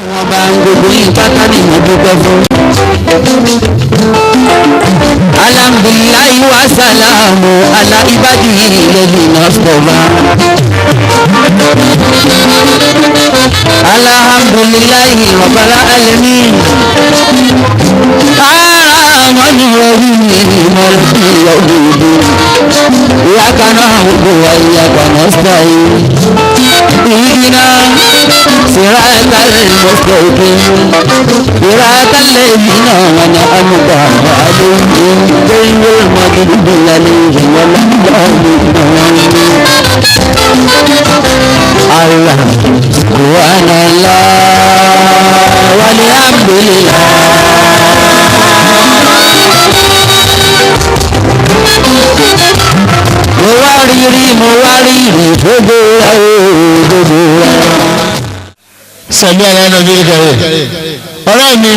Àwọn bá ń gbogbo yín pátá ni mo dúpẹ́ fún. Alhamdulillahi wa salamu ala ibadihi alladhina istafa. Alhamdulillahi rabbil alamin. Arrahmani rahim maliki yawmiddin. Iyyaka na'budu wa iyyaka nasta'in. Ihdina siratal mustaqim. Siratal ladhina an'amta alayhim ghayril maghdubi alayhim waladdallin. Allah subhanallah walhamdulillah. Mo wá rírí mo wá rírì gbogbo rẹ̀ o gbogbo rẹ̀. Sẹ̀mí aláǹdà bí kẹrẹ. Ọ̀rẹ́ mi,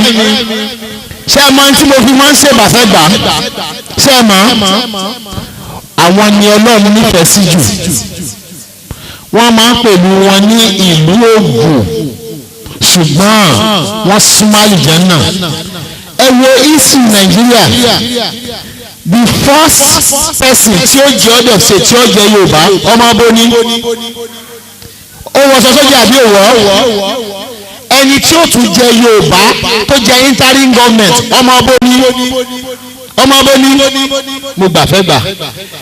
ṣé ẹ mọ̀ tí mo fi máa ń ṣèbàfẹ́ gbà? Ṣé ẹ mọ̀? Àwọn ni Ọlọ́run nífẹ̀ẹ́ sí jù. Wọ́n máa ń pèlú wọn ní ìlú Ògùn, ṣùgbọ́n wọ́n súnmọ́ àlùjánnà. Ẹ wo ìsìn Nàìjíríà. The first person tí ó jẹ́ ọ̀dọ̀ ṣe tí ó jẹ́ Yorùbá ọmọ abóní ó wọṣọ sójà àbí òwò ẹni tí ó tún jẹ́ Yorùbá tó jẹ́ interim government ọmọ abóní ọmọ abóní mo gbà fẹ́ gbà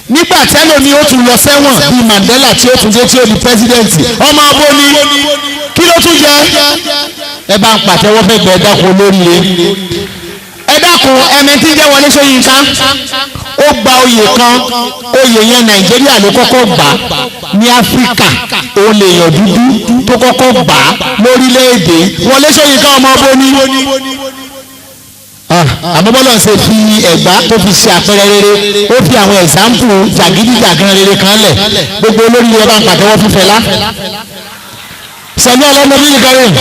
nígbà tẹ́lómi ó tún lọ sẹ́wọ̀n bíi Mandela tí ó tún dé tí ó di president ọmọ abóní kí ló tún jẹ́ ẹ bá ń pàtẹ́wọ́ fẹ́ gbẹ dákun olóríire. Ẹ dákun ẹni tí ń jẹ́ Wọlé Ṣóyínká ó gba oyè kan oyè yẹn Nàìjíríà ló kọ́kọ́ gbà ní Áfíríkà òun lè yàn dúdú tó kọ́kọ́ gbà lórílẹ̀‐èdè Wọlé Ṣóyínká ọmọ bóní. Àmọ́ bọ́lá ṣe fi Ẹ̀gbá tó fi ṣe àpẹẹrẹ rere ó fi àwọn ẹ̀sáǹpù jàgídíjàgan rere kan lẹ̀ gbogbo olórí ẹ bá ń pàtẹ́wọ́ fún Fẹlá. Sẹ̀mí ọlọ́mọ bíi kẹrin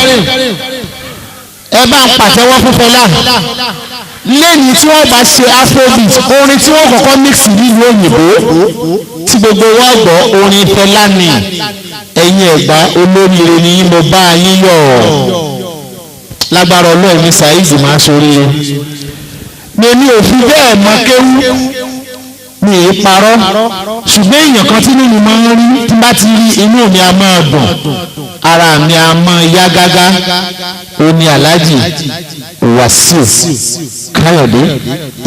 ẹ bá ń pàtẹ́wọ́ fún Fẹlá. Lẹ́yìn tí wọ́n bá ṣe afrobeat orin tí wọ́n kọ́kọ́ mix nílùú òyìnbó tí gbogbo wa gbọ́ orin Fẹlá ni. Ẹ̀yin Ẹ̀gbá olóríire ni mo bá yín yọ̀ lágbára Ọlọ́run ní Saheed máa ṣoríire. Èmi ò fi bẹ́ẹ̀ mọ kéwú mi ì parọ́ ṣùgbọ́n èèyàn kan tí nínú máa ń rí tí bá ti rí inú mi á máa dùn ara mi á máa yá gágá ó ní Alhaji Wasiu Káyọ̀dé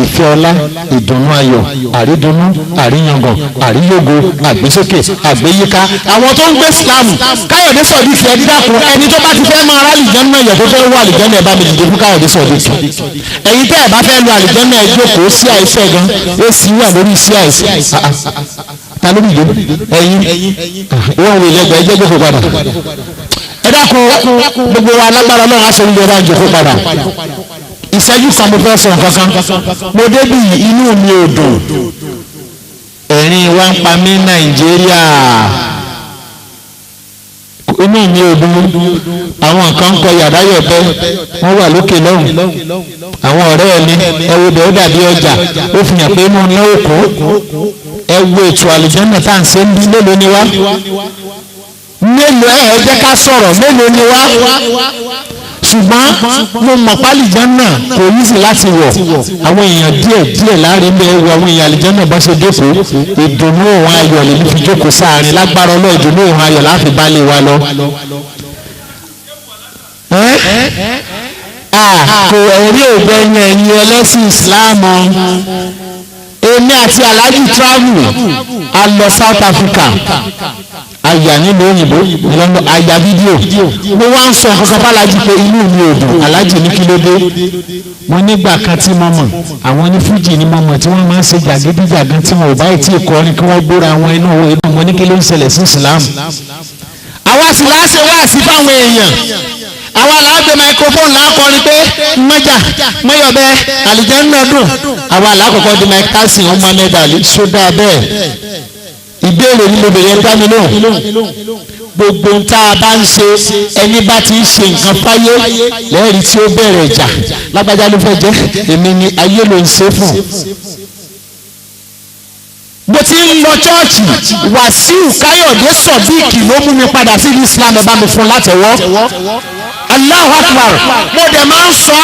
Ìfẹ́ọlá ìdùnnú ayọ̀ àrídùnnú àríyàngàn àríyógo àgbésókè àgbéyíká àwọn tó ń gbé Islam Káyọ̀dé Sọ̀díkì ẹ dídàkùn ẹni tó bá ti fẹ́ máa rálì jẹ́nà ẹ̀yọ̀ tó fẹ́ wọ àlìjẹ́nà ẹ̀ bá mi dìde fún Káyọ̀dé Sọ̀díkì ẹ̀yin tẹ́ ẹ̀ bá fẹ́ lọ àlìjẹ́nà ẹ̀ jókòó sí àìsẹ̀ gan ó sì wà lórí sí àìsẹ̀ ta ló dìde ẹ̀yin wọ́n wò lẹ́gbẹ̀ẹ́ ẹ jẹ́ jókòó padà ẹ dákun gbogbo wa lágbára Ọlọ́run aṣọ oúnjẹ bá ń jókòó padà. Ìṣẹ́jú kan mo fẹ́ sọ nǹkan kan mo débì inú mi ò dùn ẹ̀rín wa ń pa mí Nàìjíríà inú mi ò dùn àwọn kan ń kọ yàrá yọ̀bẹ wọ́n wà lókè lọ́hùn àwọn ọ̀rẹ́ mi ẹ wo bẹ̀ ó dàbí ọjà ó fi hàn pé inú ní òkú ẹ wo ètò àlùjànnà tá à ń ṣe ń bí mélòó ni wá mélòó ẹ jẹ́ ká sọ̀rọ̀ mélòó ni wá ṣùgbọ́n mo mọ̀ pé àlìjánà kò easy láti wọ̀ àwọn èèyàn díẹ̀ díẹ̀ láàrin bẹ́ẹ̀ wọ àwọn èèyàn àlìjánà bá ṣe jókòó ìdùnnú òun ayọ̀ lèmi fi jókòó sáàrin lágbára Ọlọ́run ìdùnnú òun ayọ̀ láfi bá lè wa lọ. Kò ẹ̀rí ògbẹ́yìn ẹ̀yin ẹlẹ́sìn Ìsìláàmù èmi àti Alhaji travel a lọ South Africa àyà nílùú òyìnbó ìlànà àyà fídíò mo wá ń sọ kankan fàlájì pé inú mi ò dùn Alhaji ní kí ló dé mo nígbà kan tí mo mọ̀ àwọn ní fújì ni mo mọ̀ tí wọ́n máa ń ṣe jàgídíjàgan tí wọn ò bá tí ì kọrin kí wọ́n gbóra wọn inú inú mo ní kí ló ń ṣẹlẹ̀ sí Islam. Àwa sì láṣẹ wá sí fáwọn èèyàn àwa là á gbé microphone là á kọrin pé mọ́jà mọ́yọ̀bẹ àlìjánnà dùn àwa là á kọ́kọ́ di Mike Tyson ọmọ mẹ́dàlí sódà bẹ́ẹ̀ ìbéèrè ni mo bèrè ẹ dá mi lóhùn gbogbo ń tá a bá ń ṣe ẹni bá ti ń ṣe nǹkan fáyé lẹ́rìí tí ó bẹ̀rẹ̀ ìjà lágbájá ló fẹ́ jẹ́ èmi ni ayé ló ń ṣe fún. Mo ti ń lọ chọ́ọ̀chì. Wàsíù Káyọ̀dé Sọ̀díìkì ló mú mi padà sí Islam. Ẹ bá mi fún látẹ̀wọ́. Allahu Akbar. Mo dẹ̀ máa ń sọ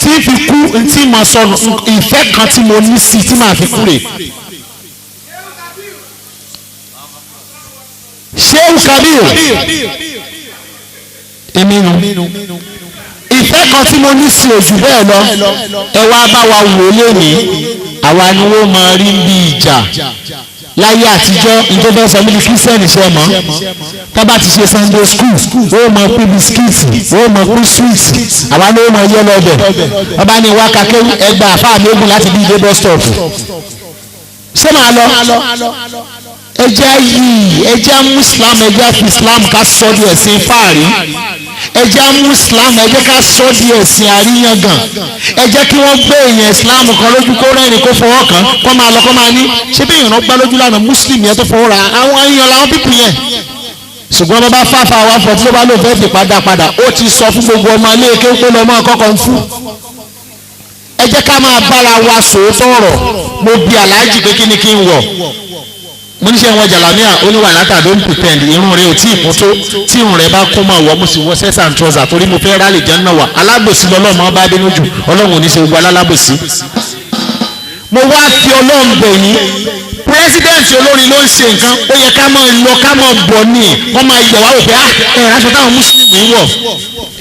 tí n fi kú, tí mo sọ ìfẹ́ kan tí mo ní sí tí màá fi kú rè. Shehu Kabir, èmi nu ìfẹ́ kan tí mo ní sí ojú bẹ́ẹ̀ lọ. Ẹ wá bá wa wò lónìí, àwa ni wọ́n máa rí bí ìjà láyé àtijọ́. Ìjọba sọ mí ní kírísítẹ́nì ṣe mọ́, tábà ti ṣe Sunday school, wọ́n máa pín bisikíìtì, wọ́n máa pín sweet, àwa ni wọ́n máa yẹ lọ́bẹ̀. Ọba ní wá kakẹ́ ẹgbàá àfáà mi ogun láti bí ilé bus stop. Ṣé màá lọ? Ẹjẹ́ yìí, ẹjẹ́ mú Islam, ẹjẹ́ fi Islam ká sọ di ẹ̀sìn fáàrí. Ẹjẹ́ mú Islam, ẹjẹ́ ká sọ di ẹ̀sìn àríyàngàn. Ẹjẹ́ kí wọ́n gbé èèyàn Islam kan lójú kó rẹ́rìn kó fọwọ́ kan kó máa lọ kó máa ní ṣé bí èèyàn gbá lójú lánàá Muslim yẹn tó fọwọ́ ra àwọn èèyàn làwọn pípù yẹn. Ṣùgbọ́n bàbá fáfá wa fọ tí ló bá lò fẹ́ fi padà padà, ó ti sọ fún gbogbo ọmọ ilé kéwú lọ́mọ kọ́kọ́ ń fún. Ẹ jẹ́ ká máa bára wa sòótọ́ ọ̀rọ̀. Mo bi aláàjì pé kí ni kí n wọ̀, mo ní ṣe wọn jàlámíà, ó ní wà látà don't pretend, irun rẹ ò tí ì kún tó, tí irun rẹ bá kún máa wọ. Mo sì wọ sẹ́sà and trouser torí mo fẹ́ rálì jẹun náà wà. Alábòsí lọ́lọ́mọ bá bínú jù, Ọlọ́run ò ní ṣe gbogbo alábòsí. Mo wá fi Ọlọ́run bẹ̀ yín, pírẹsidẹ́ǹtì olórin ló ń ṣe nǹkan, ó yẹ ká máa lọ ká máa bọ̀ ní wọ́n máa yẹ̀ wá wò pé ẹ̀ aṣọ táwọn mùsùlùmí wọ̀,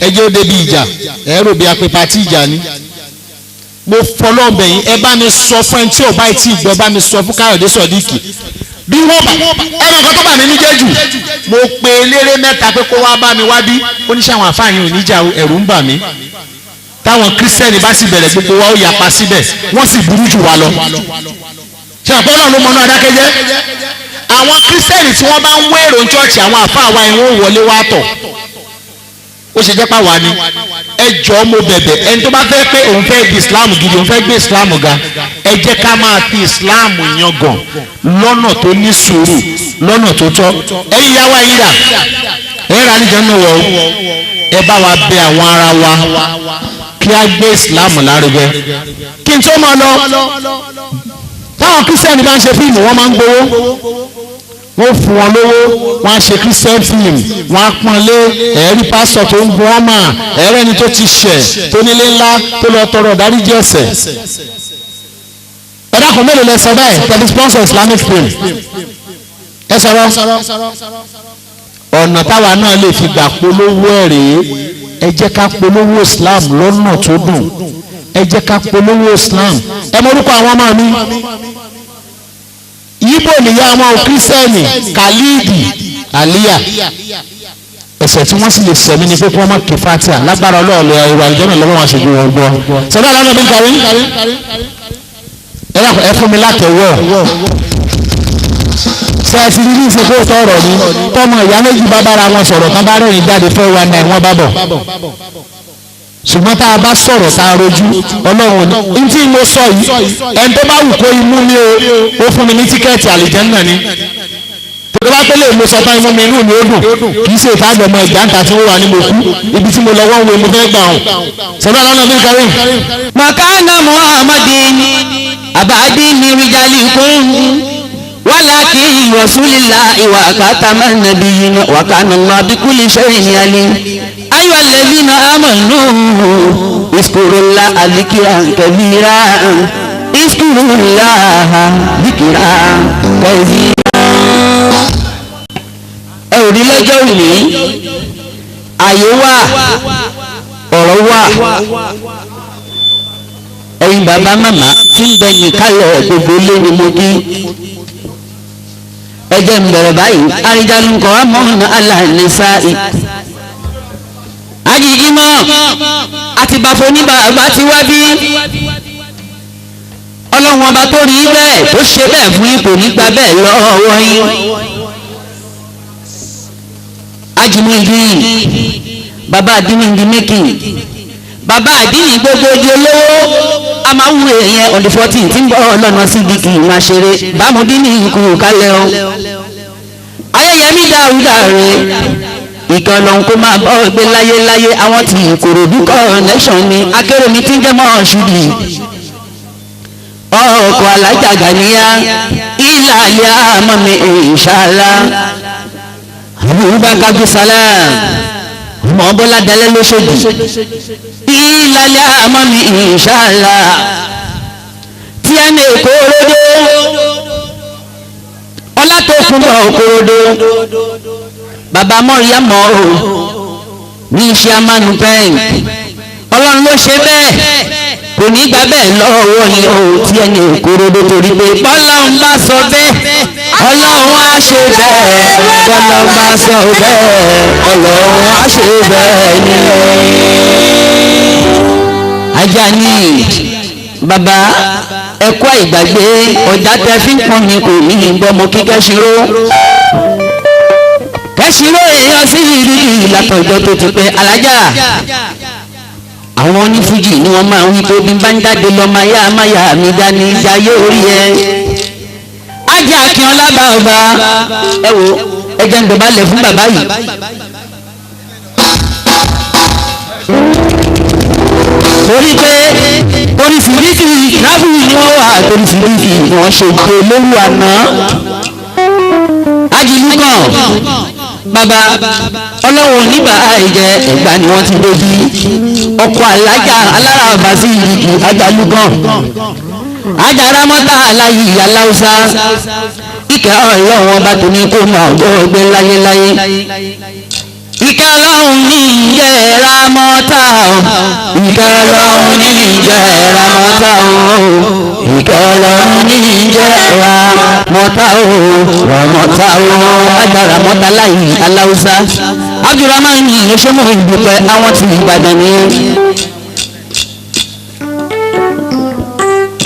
ẹ jẹ́ ó débi ìjà, ẹ rò bí apẹ pàtí ìjà ni. Mo fọlọ́ọ̀bẹ̀ yín, ẹ bá mi sọ fún ẹni tí ò bá ti gbọ́, bá mi sọ fún Káyọ̀dé Sọ̀díkì bí wọ́n bá ẹnu nǹkan tó bà mí níjẹ́ jù. Mo pe eléré mẹ́ta pé kó wá bá mi wá bí, ó ní sáwọn àfáàyàn oníjà, ẹ̀rù ń bà mí. Táwọn kírísítẹ́nì bá sì bẹ̀rẹ̀ gbogbo wa ó yapa síbẹ̀, wọ́n sì burú jù wá lọ. Ṣé àpò náà ló mọ náà dákẹ́jẹ́? Àwọn kírísítẹ́nì tí wọ́n bá ń wé èrò chọ́ọ̀chì, àwọn àfáà wa ìwọ̀n wọlé wá tọ̀. Ó ṣe jẹ́ pàwọ́ ni. Ẹ jọ̀ọ́ mo bẹ̀bẹ̀, ẹni tó bá fẹ́ pé òun fẹ́ di Islam gidi, òun fẹ́ gbé Islam ga, ẹ jẹ́ ká máa fi Islam yangàn lọ́nà tó ní sùúrù, lọ́nà tó tọ́. Ẹ̀yin yá wa, ẹ̀yin rà, ẹ̀yin rà níjọ́ náà wọ̀ ọ́. Ẹ bá wa bẹ àwọn ara wa kí á gbé Islam lárugẹ. Kí n tó máa lọ, táwọn kírísítẹ́nì bá ń ṣe fíìmù, wọ́n máa ń gbowó, wọ́n fún wọn lówó, wọ́n á ṣe christian film, wọ́n á pọ́n lé, ẹ̀rí pásítọ̀ tó ń gun ọmọ, ẹ̀rẹ́ ẹni tó ti ṣẹ̀ tó nílé ńlá tó lọ tọrọ ìdáríjì ẹ̀ṣẹ̀. Ẹ dákun, mélòó lẹ sọ bẹ́ẹ̀ tẹ̀lé sponsor Islamic film? Ẹ sọ̀rọ̀. Ọ̀nà táwa náà lè fi gbà polówó ẹ̀ rèé. Ẹ jẹ́ ká polówó Islam lọ́nà tó dùn, ẹ jẹ́ ká polówó Islam. Ẹ mọ orúkọ àwọn ọmọ mi, Yíbò nìyá àwọn kírísítẹ́nì, Khalidi Aliya. Ẹ̀ṣẹ̀ tí wọ́n sì lè sẹ̀mí ni pé kí wọ́n má ké fatia lágbára ọlọ́ọ̀lẹ́ ìwà ìjọ́nà lọ́wọ́ wọn ṣojú wọn gbọ́. Sọ́dọ̀ aláàbò mi kàwé, ẹ fún mi látẹ̀wọ́. Ṣé ẹ ti rí ní ìsìnkú tọrọ ni tọmọ ìyá méjì bá bára wọn sọ̀rọ̀ tán bá rẹ́rìn jáde 419 wọ́n bá bọ̀. Ṣùgbọ́n tá a bá sọ̀rọ̀ tá a rojú Ọlọ́run ní n tí mo sọ yìí, ẹni tó bá wù kó imú mi o, ó fún mi ní tíkẹ́ẹ̀tì àlìjẹ́nnà ni. Tó bá pélé mo sọ tán imú mi, inú mi ó dùn. Kì í ṣe ìtajọ̀ ọmọ ìjà ńta tí wọ́n wà ní mo kú ibi tí mo lọ wọ́n wo mo fẹ́ gbà hàn. Sọ̀rọ̀ àlọ́ mi kárí. Makana Muhammadin abadi ni rijalikum walakin rasulillahi wa khataman nabiyyin wa kana Allah bikulli shay'in alim. Ayyuha alladhina amanu izkurullaha dhikran kathira, izkurullaha dhikran kathira. Ẹ ò rí lọ́jọ́ òní, àyè wà, ọ̀rọ̀ wà. Ẹ̀yin bàbá màmá tí ń bẹ̀yìn kálẹ̀ gbogbo léwu mo kí. Ẹ jẹ́ n bẹ̀rẹ̀ báyìí, àríjálùkọ́ amọ̀hún aláìníṣáì. Ajíjímọ̀ àti bàfọ̀ ní bàbá ti wá bí. Ọlọ́run ọba tó rí bẹ́ẹ̀ tó ṣe bẹ́ẹ̀ fún ipò nígbà bẹ́ẹ̀ lọ́wọ́ yín. Ajimuidin, bàbá àdínní mékì, bàbá àdínní gbogbo di olówó, a máa wúre yẹn on the 14 tí ń bọ̀ lọ́nà síbi kì í máa ṣeré bámudínní ikú kálẹ̀ o. Ayẹyẹmí dáúdà rè ìkan lòun kó máa bọ́ gbé láyé láyé, àwọn tí Ìkòròdú connection ni akérèmí tí ń jẹ́ mọ́ ṣùdì ọkọ̀ alájà gàníyà. Ìlàlẹ́ àmọ́ mi inshallah. Abubakar Abdulsalam ọmọ Bọ́lá dalẹ́ lóṣòdì. Ìlàlẹ́ àmọ́ mi inshallah. Tí a ní èkó rodo. Ọlá tó kún bọ̀ òkòròdó. Bàbá Mọ́ríyá mọ́ o. Ní iṣẹ́ amánu pẹ́ẹ́n. Ọlọ́run ló ṣe bẹ́ẹ̀. Kò ní gbà bẹ́ẹ̀ lọ́wọ́ ni o tí ẹni òkòròdó torí pé bọ́lọ́run bá sọ bẹ́ẹ̀. Ọlọ́run á ṣe bẹ́ẹ̀. Bọ́lọ́run bá sọ bẹ́ẹ̀. Ọlọ́run á ṣe bẹ́ẹ̀ ni. Ajá ní bàbá ẹ̀kọ́ ìgbàgbé ọ̀dà tẹ fi ń pọn mi kò ní ìgbọ́mọ kí Kẹ́sìró. Kẹ́sìró èèyàn sí ìrírí ìlàtọ̀ ìjọ tó ti pẹ́ alájà. Àwọn onífújì ni wọ́n máa ń wí pé bí n bá ń jáde lọ máa yá máa yá mi dání jayé orí ẹ. Ajá Akínọlá bàbá ẹ wo ẹ jẹ́ ń dọ̀bálẹ̀ fún bàbá yìí. Torí pé oríṣiríṣi ìrábù ni wọ́n wà oríṣiríṣi ni wọ́n ṣe gbé lóru àná. Ajílúkàn bàbá ọlọ́wọ́ oníbà àìjẹ ẹ̀gbá ni wọ́n ti débi. Ọkọ̀ alájà alára ọba sí ìdìbò ajalúkàn. Ajaramọ́tà aláyí aláùsá. Ìkẹ́ ọlọ́wọ́n bá tó ní kó máa gbọ́ ọgbẹ́ láyéláyé. Ìkẹ́ ọlọ́run ní ìjẹ́ ramọ́tà o. Ìkẹ́ ọlọ́run ní ìjẹ́ ramọ́tà o. Ìkẹ́ ọlọ́run ní ìjẹ́ ramọ́tà o. Ramọ́tà o. Agbára mọ́tà láyé aláùsá. Abdulrahman ní ìṣẹ́mọ̀ ìdúpẹ́ àwọn tí Ìbàdàn ní.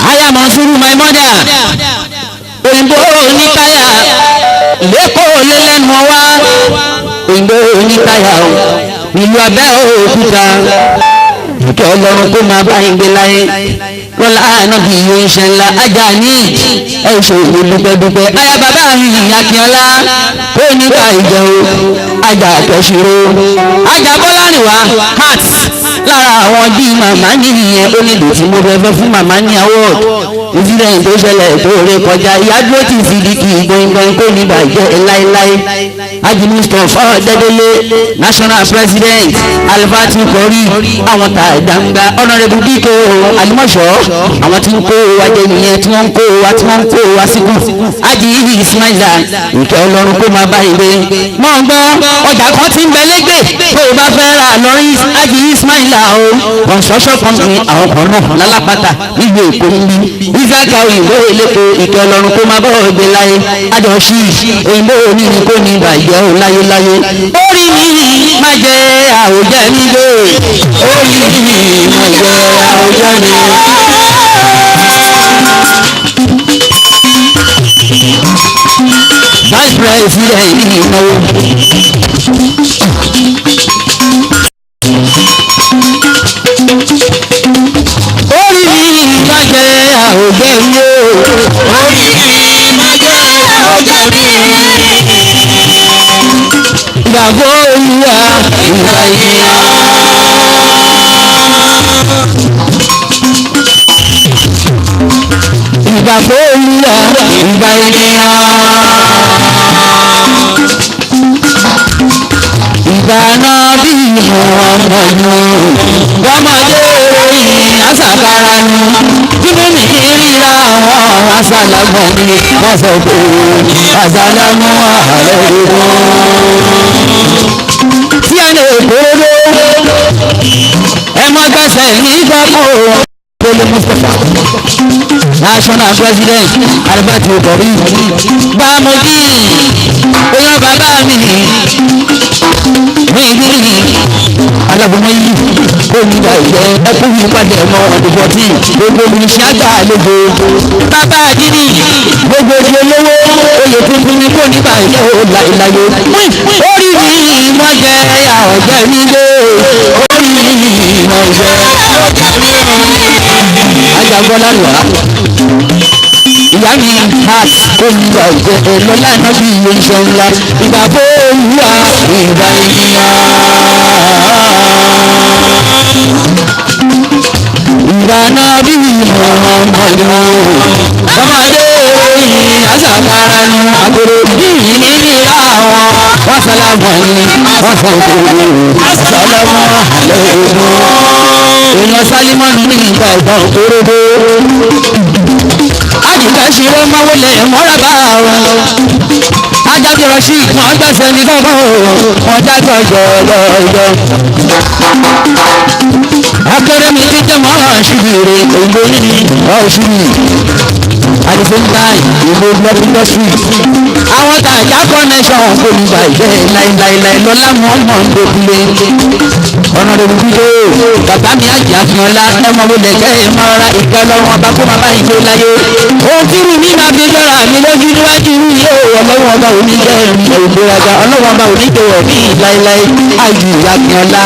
Aya Mọ̀súrù my mother. Òyìnbó oníkáyà lẹ́kọ̀ọ́ lẹ́lẹ́nu wá. Òyìnbó oníkáyà o ìlú Abẹ́òkúta. Ìkẹ́ ọlọ́run kó máa bá yín gbé láyé. Lọ́la ànábì yóò ń ṣe ńlá ajá ní ẹ̀ ṣe òwe dúpẹ́dúpẹ́. Aya bàbá mi Akínọlá kó nípa ìjẹun ajá àtẹ̀sírò. Ajá Bọ́lárìnwá heart lára àwọn bíi màmá nìyẹn ó nílò tí mo fẹ́ fẹ́ fún màmá ní award. Incident tó ṣẹlẹ̀ tó ré kọjá ìyá dúró tì sí di kì í gbọ̀ngbọ̀n kó ní bàjẹ́ láéláé. Haji Mustapha Ọ̀dẹ́dẹ́lé national president Alifati Kori àwọn tá a gbangba honourable Dike Alimọ̀ṣọ́ àwọn tí ń kó wa jẹ nìyẹn tí wọ́n ń kó wa tí wọ́n ń kó wa síkù. Haji Ismaila ìkẹ́ ọlọ́run kó máa bá ìwé. Mọ̀ ń gbọ́ ọjà kan ti ń bẹ lẹ́gbẹ̀ẹ́ tó o bá fẹ́ rà lọ́rí Haji Ismaila o construction company àwọn kan náà lálápàtà nílùú Èkó ń bí. Isaka òyìnbó eléko ìkẹ́ ọlọ́run kó máa bọ́ ògbé láyé. Adọ̀ṣí òyìnbó onírin kó ní ìbàjẹ́ òun láyéláyé. Orí mi má jẹ́ àwùjẹ mi lé. Orí mi má jẹ́ àwùjẹ mi. Vice President ní ìnáwó. Orí mi má jẹ́ àwùjẹ mi o. Orí mi má jẹ́ àwùjẹ mi. Ìgbàgbọ́ Olúwa ìgbà ìyá. Ìgbàgbọ́ Olúwa ìgbà ìyá. Ìgbà náà bí Muhammadu ọmọdé oyin àṣàkárá ni bíbí mi ríra àwọn àṣàlámọ̀ ni wọ́n sọ pé àṣàlámọ̀ àlẹ́ tí a lè kóró ẹ má gbẹ́sẹ̀ ní gbàgbọ́ Bólú Mustapha national president Albert Okori Bámọ́dí oyún bàbá mi ní ìdílé alábọ̀mọ́ yìí kó ní ìgbà ìjẹ́ ẹkún yìí padà ẹ̀mọ́ ọdún 14 gbogbo olùṣẹ́ àgbà àlejò bàbá àdínì gbogbo ojú olówó oyè tuntun ní kó nígbà ìjẹ́ òòlà ìlàyé orí mi mọ̀ jẹ́ ọ̀jẹ̀ mi lé orí mi mọ̀ jẹ́ ọ̀jẹ̀ mi lé ajagbọ́lá lọ́la ìyá mi heart kó nígbà ìjẹ́ ẹ̀lọ́lá náà bí iye iṣẹ́ ńlá ìgbà bó wúwa ìgbà ìyá. Ìgbà náà bí Muhammadu ọmọdé oyin. sàkárà ní àgbèrè yìí ní ìlà wọn. Wọ́n sálámù ní wọ́n sọ òkòrò sálámù àlẹ́ ògùn. Èèyàn sálímọ́nù ní ìgbà ìgbà òkòròdó. Àjùká ṣeré mọ́wọlé mọ́ra bá wọn. Ajáde rọ̀ṣì wọ́n gbẹ̀sẹ̀ ní kọ́kọ́ wọ́n jájọ́ jọ̀jọ̀jọ̀. Akéré mi ti jẹ́ mọ́ ṣùgbìrì òyìnbó ní ọ̀ṣùgbì. At the same time, ìlú blood industry. Àwọn tàjà connection kò ní bàjẹ́ láìláìláì lọ́lá mọ́mọ́ ń dókúlé. Ọ̀nà rẹ̀ wúdó bàbá mi àjà fi ọlá ẹmọ wo lè jẹ́ ìmọ̀ra ìkẹ́ lọ́wọ́ ọba kó máa bá ìjó láyé. Ohun tí rù mí máa fi jọra mi lójú níwájú yóò ọlọ́wọ́ ọba òní jẹ́ ìgbéraga ọlọ́wọ́ ọba òní jẹ́ wọ̀ mí láíláí àjù àfihànlá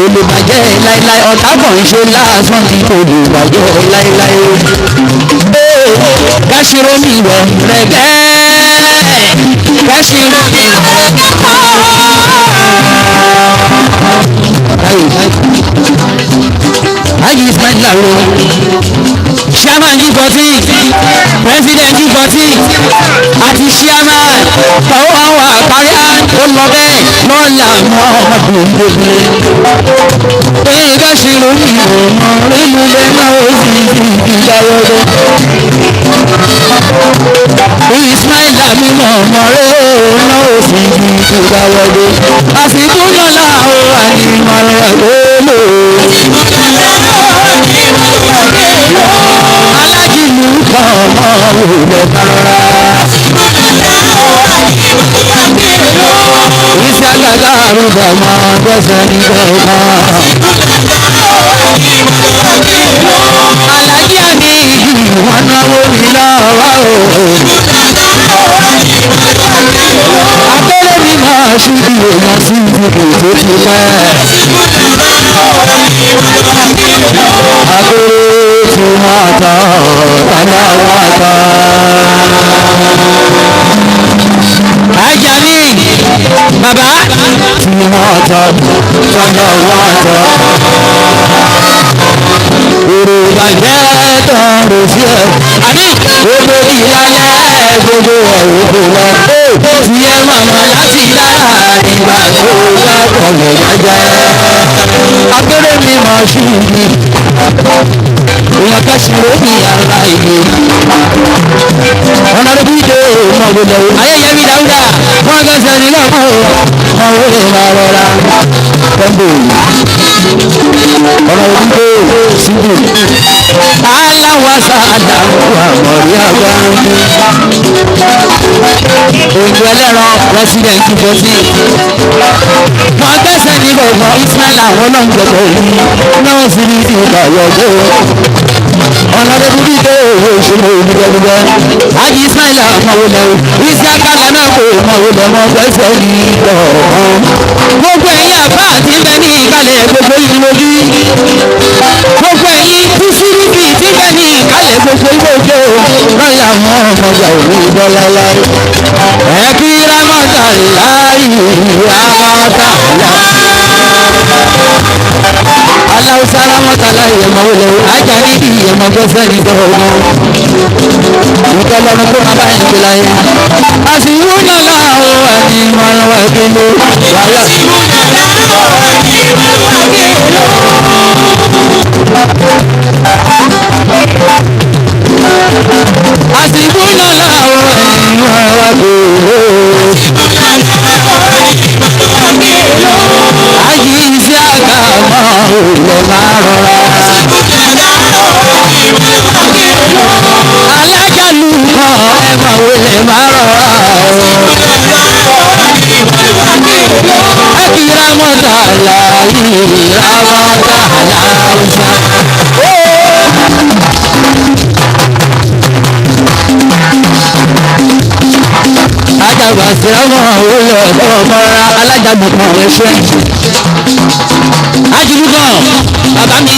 olùbàjẹ́ láíláí ọ̀tá kàn ń ṣe lásán tí olùbàjẹ́ láíláí. Káṣírò mi wọ̀ rẹ̀gẹ́ káṣírò mi wọ̀ rẹ̀gẹ́. Haji Ismail Laro, Chairman G14, President G14, àti Chairman Tọ́wọ́ àwọn àparí ó lọ bẹ́ẹ̀ lọ́la mọ́ ọmọdé gbogbo. Èyí ká ṣe lórí ìmọ̀ nínú ilé náà ó sì fi ìdáwọ́dọ́. Ismail Aminu ọmọ rẹ̀ náà ó sì fi ìdáwọ́dọ́. Àsìkò lọ́la ó wà ní ìmọ̀ràn ẹ̀kọ́ lò. Alájìlú kan ọmọ òwúrọ̀ kárọ̀rà. Iṣẹ́ àgbàgbà àrùbọ̀ ọmọ gbẹ́sẹ̀ nígbà ọmọ. Alájí àmì ìwọ̀n náwó mi lọ́wọ́ o. Abẹ́rẹ́ mi máa ṣubú èèyàn sí ìdìbò tó ti pẹ́. Abẹ́rẹ́ tí wọ́n tọ́ tọ́lá wọ́n tọ́. Ajami bàbá tí wọ́n tọ́ tọ́lá wọ́n tọ́. Èrò ìbàjẹ́ tọrọ sí ẹ. Àbí gbogbo ìlàlẹ́ gbogbo ẹ̀rọ kò lọ. Tí ẹ mọ̀mọ́ láti dára nígbà tó bá kọ̀lẹ̀ jájá. Abẹ́rẹ́ mi máa ṣú mi. Èèyàn kẹ́sìrò ní ara ìlú. Ọ̀nàdébí dé mọ̀gbọ̀dọ̀. Ayẹyẹmí Dáúdà wọ́n kẹsẹ̀ ní lọ́mọ́ o. Wọ́n wọlé máa rọra. Kọ́ńbò. Ọ̀nàdébí dé síbù. Aláwàsá àdàmú àmọ̀rí àgbà. Òjò ẹlẹ́rọ president fourteen. Wọ́n kẹsẹ̀ ní gbọ̀ngàn Ismail àwọn ọlọ́ngbọ̀gbọ̀ yìí. Náà sì ní ìgbà yọ̀gbọ́. Ọ̀nàdébí dé owó ìṣòro ìdúgbẹ́dúgbẹ́. Ájì Ismail àmọ̀wòlẹ̀ o. Isiakala náà kò mọ̀wòlẹ̀ mọ́ fẹsẹ̀ ní ìgbọ̀ngàn. Gbogbo ẹ̀yin àbá àti ń bẹ ní ìkàlẹ̀ gbogbo yìí lójú. Gbogbo ẹ̀yin kúsírìkì tí ń bẹ ní ìkàlẹ̀ gbogbo yìí lójú. Lọ́yà àwọn ọmọdé òní ìbọn láéláé. Ẹ kí Rámọ́tà láàyè Rámọ́tà láàyè. Aláwùsá Rámọ́tà láàyè mọ̀wòlẹ̀ o. Ajá níbi ìyẹ̀mọ̀ gbẹ́sẹ̀ ní gbọ̀ngàn. Ìtọ́lọ́run tó máa bá ẹ̀ ń gbé láyé. Àsìwú náà láàrú ẹni mọ̀ràn ẹ̀kí ló wáyà. Àsìwú náà láàrú ẹni mọ̀ràn ẹ̀kí ló. Àyè iṣẹ́ àgbà mọ́ òun máa rọra. Alájàlú kan ẹ máa wọlé máa rọra o. Ẹkì rámọ́tà láàyè rámọ́tà láwùsá. Ajábà sírámọ̀ wọlé ọ̀dọ́ mọ́ra alájàlú kan ẹ ṣe. Ajílú kan bàbá mi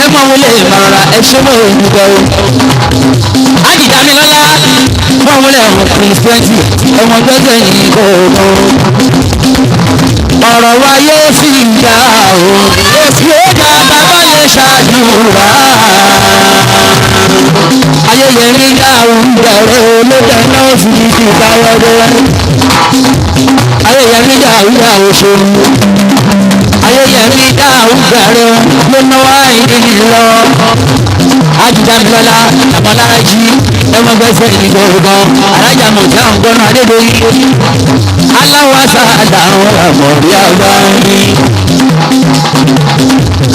ẹ máa wọlé máa rọra ẹ ṣe mọ́ òun gbọ́ o. Ajídàmílọ́lá wọ́n wọlé ẹ̀wọ̀n prince 20 ẹ̀wọ̀n gbẹ́sẹ̀ ní kòkó. Ọ̀rọ̀ wa yóò sì ga o, yóò ga bàbá lè ṣàdúrà. Ayẹyẹ mi dá òun bẹ̀rẹ̀ olóde náà Ayéyẹmí Ayéyẹmí Dáúdà oṣù Ayéyẹmí Dáúdà rẹ ló náwó àìní lọ ajídàmílọ́lá àmọ́lájí ẹ̀wọ̀n gbẹ́sẹ̀ ìgbọ̀ngàn alájà mọ̀já ọ̀gbọ́n adédọ́yìn aláwọ̀ sáàdà àwọn àmọ̀rí àgbáyé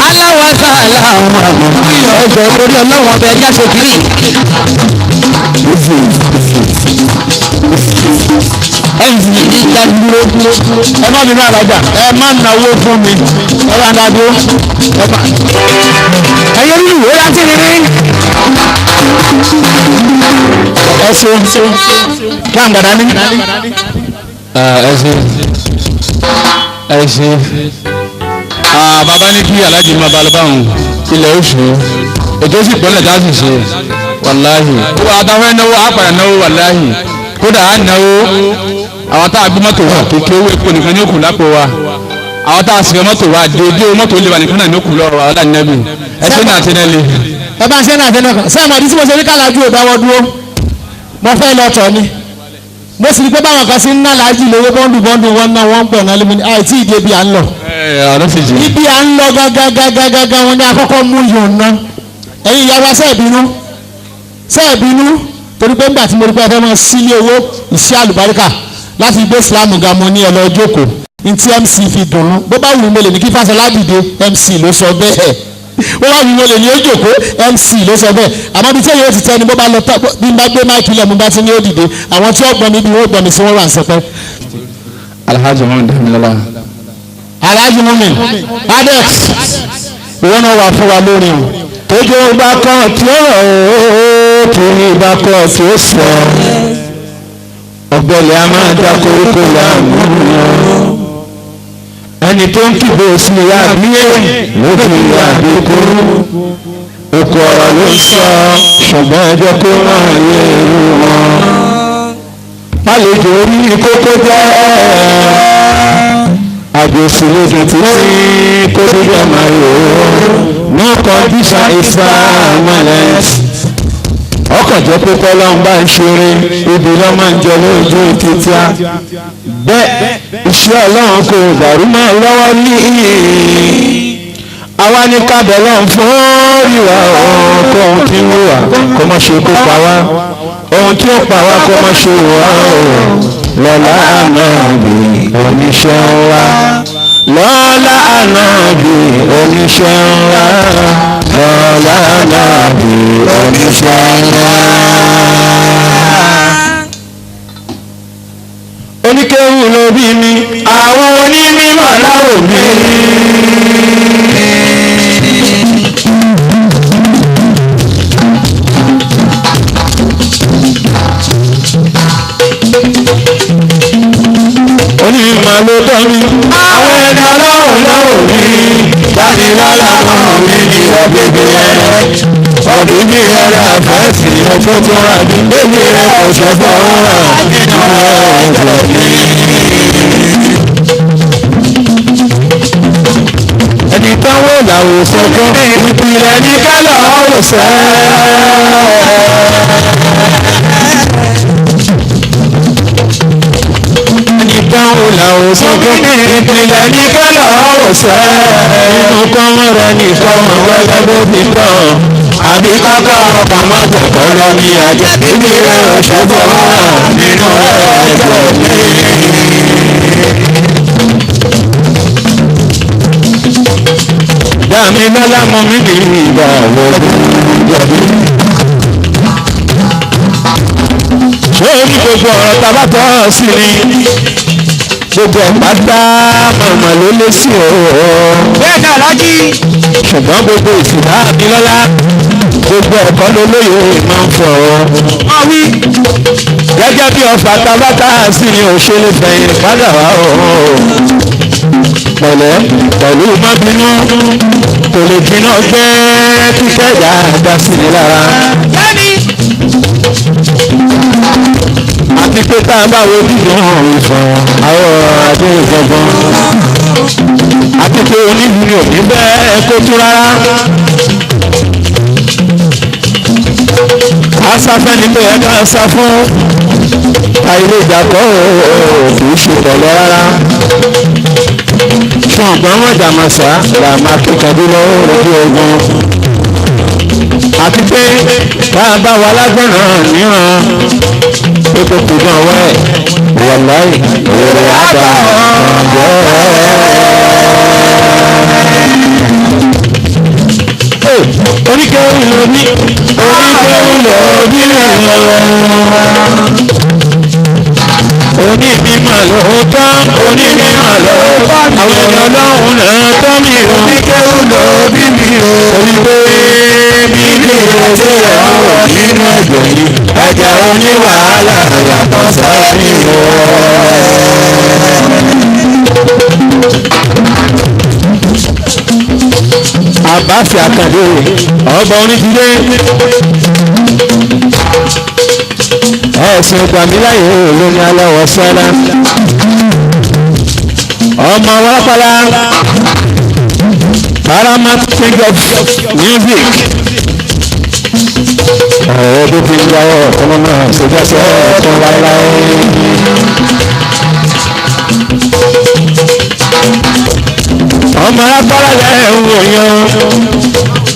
aláwọ̀ sáàdà àwọn àmọ̀rí ọjọ́ orí ọlọ́wọ̀n ọbẹ̀ ẹja ṣe kiri. Mc ní dádúró. Ẹ má bínú àlájà, ẹ má náwó fún mi, ẹ bá dádúró. Ẹ má. Ẹyẹ nínú ìwé láti rí rí. Ẹ ṣeun kí àǹgàdá ní. Ẹ ṣe ẹ ṣe bàbá ní kí aláàjì máa balẹ̀ báwọn ilẹ̀ oṣù ètò sì pẹ́lẹ̀ tá a sì ṣe wàláhì. Ó àtàwọn ẹ̀ náwó àpàrà náwó wàláhì kódà á náwó àwọn tá a gbé mọ́tò wa kékeré owó epo nìkan ní òkú lápò wa àwọn tá a sì mọ́tò wa déédéé mọ́tò lè wà nìkan náà ní òkú lọ́rọ̀ àwọn aláǹdẹ́bì ẹ ṣe náà ti nẹ́lẹ̀. Ẹ bá ń ṣe náà tẹ́lẹ̀ kan sẹ́yìn àti tí mo ṣe ní kàlájú ò dáwọ́ dúró mo fẹ́ lọ tọ̀ ni mo sì rí pé báwọn kan sí ń ná làájì lówó bọ́ńdù bọ́ńdù wọn náà wọ́n ń pọ̀ náà lémi àìtí ìdí ibi à ń lọ. Ọ̀rọ̀ sì jẹ́. Ibi à ń lọ gangan wọn ni akọ́kọ́ mú yòó ná ẹ̀yin ìyá wa sẹ́ẹ̀ bínú sẹ́ẹ̀ bínú torí pé ńgbà tí mo rí pé ẹ fẹ́ máa sílé owó iṣẹ́ àlùbáríkà láti gbé Islam ga mo ní ẹ lọ jókòó ní tí MC fi dùnnú bó bá wù mí mo lè ní kí Fáṣọlá dìde MC ló sọ bẹ́ẹ̀ bó bá wù mí mo lè ní ó jókòó MC ló sọ bẹ́ẹ̀ àmọ́ bí tí èyí ó ti tẹ́ ni bó bá lọ tọ́ bí n bá gbé máìkì lẹ̀ mo bá ti ní ó dìde àwọn tí ó gbọ́n mi bí wọ́n gbọ́n mi sí wọ́n wà ń sọpẹ́. Alhaji Muhammad Damilola. Alhaji Mumin Adex ìwọ náà wà fún wa lórí o. Tójú bá kàn tí ó rọ̀ ó torí bá kàn tí ó sọ ọ̀gbẹ́lẹ̀ a máa da koríko láàmú ẹni tó ń kígbe sí ìyá àbíyé ló fi ìyá àbíkú òkú ọ̀rọ̀ ló ń sọ ṣùgbọ́n ẹ jẹ́ kó máa yẹ irú wọn. Àlejò orí kókó jẹ́ àjòsí lójú títí kó dúdú ẹ̀ máa yò ó no condition is permanent. Ọkàn jẹ́ pé kọ́lá ń bá ń ṣeré ibi lọ́ máa ń jẹ lójú títí á bẹ́ẹ̀ iṣẹ́ ọlọ́run kò dàrú mọ́ lọ́wọ́ ní àwa ní kábẹ̀ lọ́n fún ìwà ọkọ̀ ohun tí ń wà kó má ṣe kó pa wá ohun tí ó pa wá kó má ṣe wà ó lọ́lá ànábì oníṣẹ́ ńlá lọ́lá ànábì oníṣẹ́ ńlá lọ́lá ànábì oníṣẹ́ ńlá. Oníkéwù ló bí mi àwọn onímọ̀ láwò mi. Onímọ̀ ló tọ́ mi àwọn ẹni ọlọ́run láwò mi. Dámilọ́lá mọ́ mi ní ọ̀gbẹ̀gbẹ̀ rẹ̀ ọ̀gbẹ̀gbẹ̀ rẹ̀ àfẹ́sì ọjọ́ tó rà mí bébí rẹ̀ ọ̀ṣẹ́ bọ̀ rà nínú ẹ̀jẹ̀ mi. Ẹni táwọn làwò sọ́kọ́ ìpìlẹ̀ ní kálọ̀ ọ̀sẹ̀. Ẹni táwọn làwò sọ́kọ́ ìpìlẹ̀ ní kálọ̀ ọ̀sẹ̀. Inú kọ́mọ rẹ̀ nìkan mọ̀ wẹ́lẹ́ bó ti tán. Àbí káká ọkà má jẹ̀kọ́ lọ ní ajá bíbí rẹ̀ ọ̀ṣẹ́ bọ̀ wá nínú ẹ̀jẹ̀ mi. Dámilọ́lá mọ mi ní ìgbà wọ̀gbọ̀n jẹ̀bi. Ṣé ní gbogbo ọ̀rọ̀ tá a bá tọ́ sí ni? Gbogbo ẹ̀ pátá mọ̀mọ́ ló lé sí o. Bẹ́ẹ̀ ni Alhaji. Ṣùgbọ́n gbogbo ìsìnká Dámilọ́lá gbogbo ẹ̀kọ́ ló lóye máa ń fọ̀ ọ́. Wọ́n wí. Gẹ́gẹ́ bí ọfà tabata sí ni òṣèlú fẹ̀yìn padà wá o. Pẹ̀lẹ́ pẹ̀lú má bínú kò lè jiná gbẹ́ kíkẹ́ dáadáa sí ni lára. Bẹ́ẹ̀ni. Àti pé tá a bá wo dídùn ìfọ̀n àwọn adé ìfọ̀gbọ́n. Àti pé onílù ni òní bẹ́ẹ̀ kó tún rárá. Asáfẹ́ ni pé ẹ ká sá fún. Àìlè ìjàkọ́ kì í ṣe tọ̀lẹ́ rárá. Ṣùgbọ́n mọ̀jàmọ̀sá là máa kíkanjú lọ́wọ́ ojú ogun. Àti pé bá a bá wa lágbọ̀nà mìíràn pé kò kù gan ọwọ́ ẹ̀ wọ̀láì èrè àbá ọ̀jọ́. Oníkẹ́wù ló ní oníkẹ́wù ló ní onímọ̀ ló tán onímọ̀ ló tán àwọn ẹni ọlọ́run náà tán mi oníkẹ́wù ló bí mi o. Orí pé bíbí ẹsẹ̀ ọ̀rọ̀ nínú ẹ̀jẹ̀ yìí ẹ̀jẹ̀ oníwàhálà yàtọ̀ sẹ́mi o. Àbáfi Àkàndé ọba onídìrí ẹ̀sìn gbàmíláyè lóní aláwọ̀ sẹ́lá ọmọ wápálá paramount king of music ọ̀rọ̀ tó fi ń yáwọ̀ ọ̀kan náà ṣèjọ́sẹ̀ ọ̀kan láéláé. Ọmọ alágbára lẹ́ ń wò yan.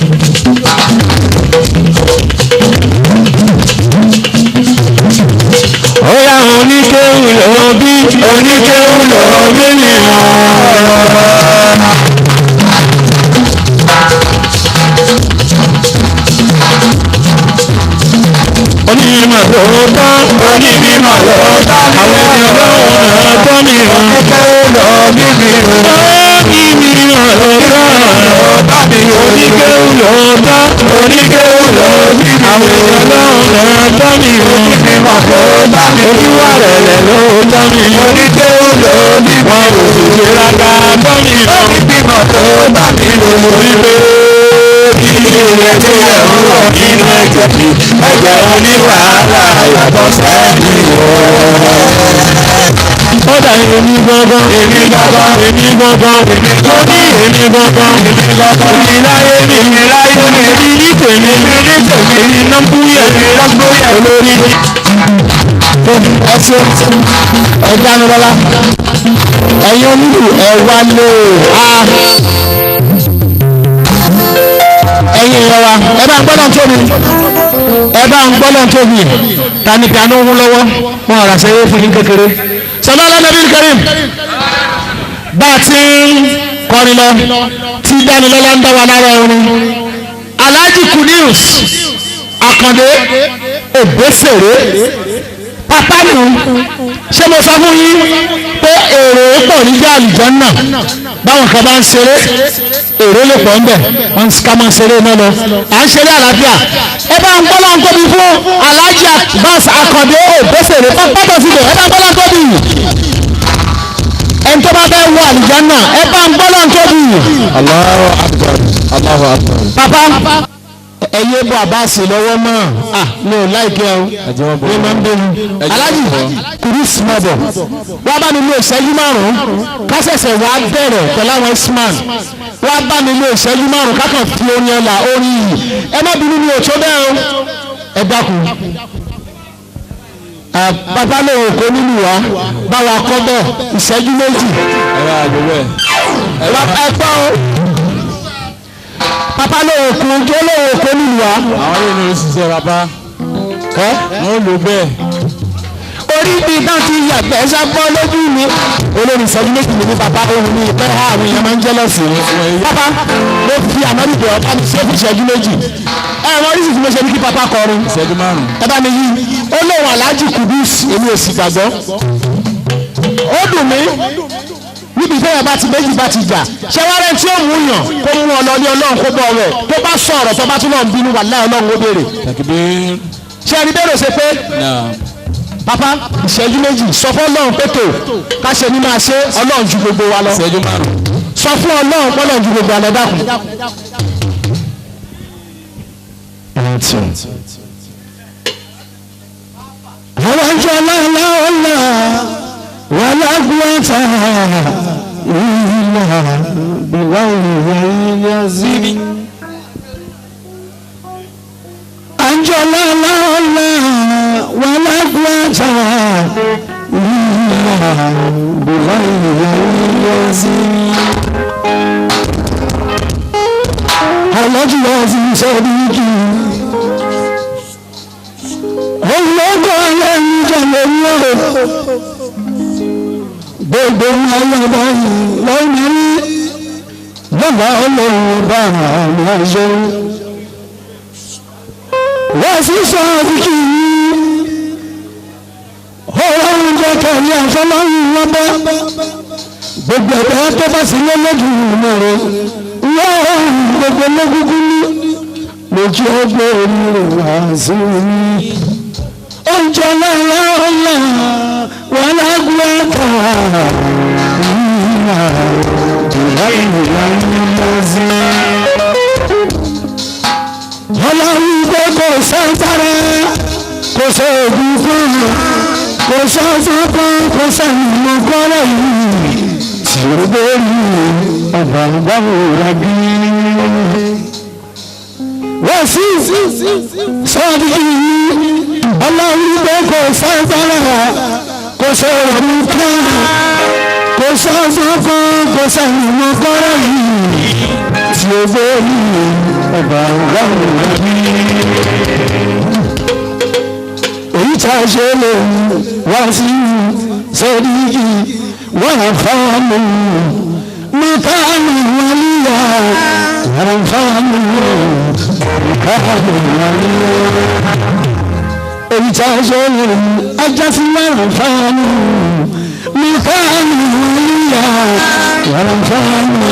Ó yá oníkéwù ló bí oníkéwù ló bí nìyàn. Onímọ̀ ló tán onímọ̀ ló tán àwọn ẹni ọlọ́run náà tán mi oníkéwù ló bí mi onímọ̀ ló tán oníkéwù ló tán oníkéwù ló bí mi àwọn ẹni ọlọ́run náà tán mi onímọ̀ ló tán mi oníwà rẹ̀lẹ̀ ló tán mi oníkéwù ló bí mi wọn ò sì ṣe rága tán mi onímọ̀ ló tán mi lórí pé bíbí rẹ̀ tí ẹ̀ ń rọ̀ nínú ẹ̀jẹ̀ mi ẹ̀jẹ̀ oníwàhálà yàtọ̀ sẹ́ni o. Ó dà èmi gangan èmi gangan èmi gangan èmi ó ní èmi gangan èmi gangan èmi láyé mi èmi láyé mi èmi ní tèmi èmi ní tèmi èmi nọ́mbúyẹ̀ èmi nọ́mbúyẹ̀ olórí. Ẹ ṣe ẹ̀dá mi lọ́la ẹ̀yin onílù ẹ̀ wálé a. Ẹ̀yin ìyá wa ẹ bá ń gbọ́dọ̀ tóbi ẹ bá ń gbọ́dọ̀ tóbi ta ni piano ń lọ́wọ́ wọn ọ̀rọ̀ àṣẹ yóò fún yín kékeré. Sọlá Nabi Karim bá a ti ń kọrin lọ tí Dánilọ́lá ń dá wa lára orin Alhaji Kudus Àkàndé Òbésèré pápá nù ṣé mo sọ fún yín pé èrò pọ̀ níjà àlùjánnà báwọn kan bá ń ṣeré èrò lè pọ̀ ńbẹ̀ wọ́n ká máa ṣeré náà lọ à ń ṣeré àlàáfíà ẹ bá ń gbọ́dọ̀ ń tóbi fún Alhaji Abbas Àkàndé Òbésèré pápá tó síbẹ̀ ẹ bá ń gbọ́dọ̀ ń tóbi ẹni tó bá fẹ́ wọ àlùjánnà ẹ bá ń gbọ́dọ̀ ń tóbi. Allahu Akbar, Allahu Akbar. Bàbá ẹyẹ bọ Abbas lọ́wọ́ mọ́ à mi ò láìpẹ́ o mi máa ń bẹ̀rù Alhaji Kudus mọ̀bọ̀ wá bá mi lo ìṣẹ́jú márùn-ún kásẹ̀sẹ̀ wá bẹ̀rẹ̀ pẹ̀lú àwọn isman wá bá mi lo ìṣẹ́jú márùn-ún kákan fi orin ọ̀la orin yìí ẹ má bínú mi ò tó bẹ́ẹ̀ o ẹ dákun. Bàbá lòun kò nínú wa bá wa kọ́ bẹ́ẹ̀ ìṣẹ́jú méjì Ẹ bá a gbọ́ bẹ́ẹ̀. ẹ gbọ́ o papa lòun kò jó lòun kò nínú wa. Àwọn yìí ní òṣìṣẹ́ bàbá. Wọ́n lò bẹ́ẹ̀. Orí bíi náà ti yàgbẹ́ sábọ́ lójú mi. Olórí ìṣẹ́jú méjì mi ní bàbá ohun mi ìpẹ́ ha àwọn èèyàn máa ń jẹ́lọ́sì mi. Bàbá mo fi ànábì bẹ̀rẹ̀ ọ̀tá mi ṣé fún ìṣẹ́jú méjì. Ẹ wọ́n rí sì tí mo ṣe ní kí bàbá kọrin. Ìṣẹ́jú márùn-ún. Ẹ bá mi yí. Ó lóun Alhaji Kudus èmi ò sì gbàgbọ́. Ó dùn mí níbi ìfẹ́ bá ti méjì bá ti jà ṣé wàá rẹ̀ tí ó mú yàn kó mú ọ lọ ní Ọlọ́run kó bọ́ rẹ̀ tó bá sọ̀rọ̀ tó bá tún náà ń bínú wàláhì Ọlọ́run ó béèrè. Takbir. Ṣé ẹni bẹ́ẹ̀ ló ṣe pé Naam. Papa ìṣẹ́jú méjì sọ fún Ọlọ́run pé tó ká ṣe ní máa ṣe Ọlọ́run ju gbogbo wa lọ. Ìṣẹ́jú márùn-ún. Sọ fún Ọlọ́run pọ́lọ́run ju gbogbo wa lọ dákun. Àwọn ìjọ láńláńlá wà lágbàtà ìlà bìláwì yazidi. Àjọ láńláńlá wà lágbàtà Aláàjì wá sí sọ́díkì. Ọlọ́gbọ́n ẹlẹ́yin jẹ́ lórí ọ̀rọ̀. Gbogbo ayé báyìí lọ́nà rí. Lọ́la ọlọ́run bá àwọn àṣẹ. Wọ́n sì sọ́díkì. Ọlọ́run jẹ́ kẹ́lí àfọlọ́run wọn bá. Gbogbo ẹ̀dá tó bá sí lọ́lọ́dún mẹ́rin. Wọ́n gbogbo lọ́gúngún ní lójú ọgbẹ́ orí wá sí mi. Oúnjẹ lọ́la ọ̀la wà lágbàtà ìlà ìlà ìlà ìlà. Ọlọ́run pé kò sáńsára kò sóògùn fún kò sọ́sọ́ kan kò sẹ́yìn kọ́lá yìí tí ó bẹ́ẹ̀rù ọba àgbàwòrán bí. Wọ́n sì sọ́ọ́dí yìí ọlọ́run pé kò sáńsára kò sóògùn kan kò sọ́sọ́ kan kò sẹ́yìn kọ́lá yìí tí ó bẹ́ẹ̀rù ọba àgbàwòrán bí. Èyí tá a ṣe lè wá sí sẹ́ríkì wọ́n fáàmù mọ́kànù wàlíyà wọ́n fáàmù mọ́kànù wàlíyà. Èyí tá a ṣe lè ajá sí wọ́n fáàmù mọ́kànù wàlíyà wọ́n fáàmù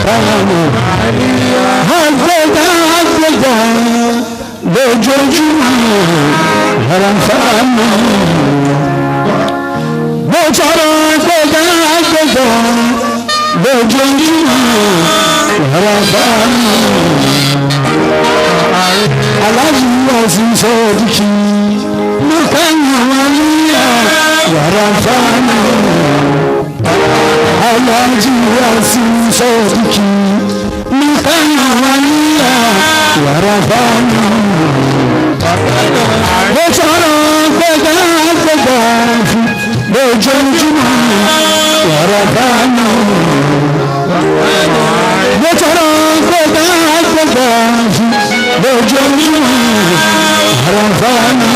mọ́kànù wàlíyà. Àgbẹ̀dá àgbẹ̀dá lójoojúmọ́ àràǹfààní. Mo tọrọ gbẹ̀gà gbẹ̀gà lójoojúmọ́ àràǹfààní. Aláàjì ọ̀sìn sọ̀díkì mọ̀kànlá wàlíyà àràǹfààní. Aláàjì ọ̀sìn sọ̀díkì mọ̀kànlá wàlíyà àràǹfààní. Mo tọrọ gbẹ̀gà gbẹ̀gà lójoojúmọ́ àràǹfààní. Mo tọrọ gbẹ̀gà gbẹ̀gà lójoojúmọ́ àràǹfààní.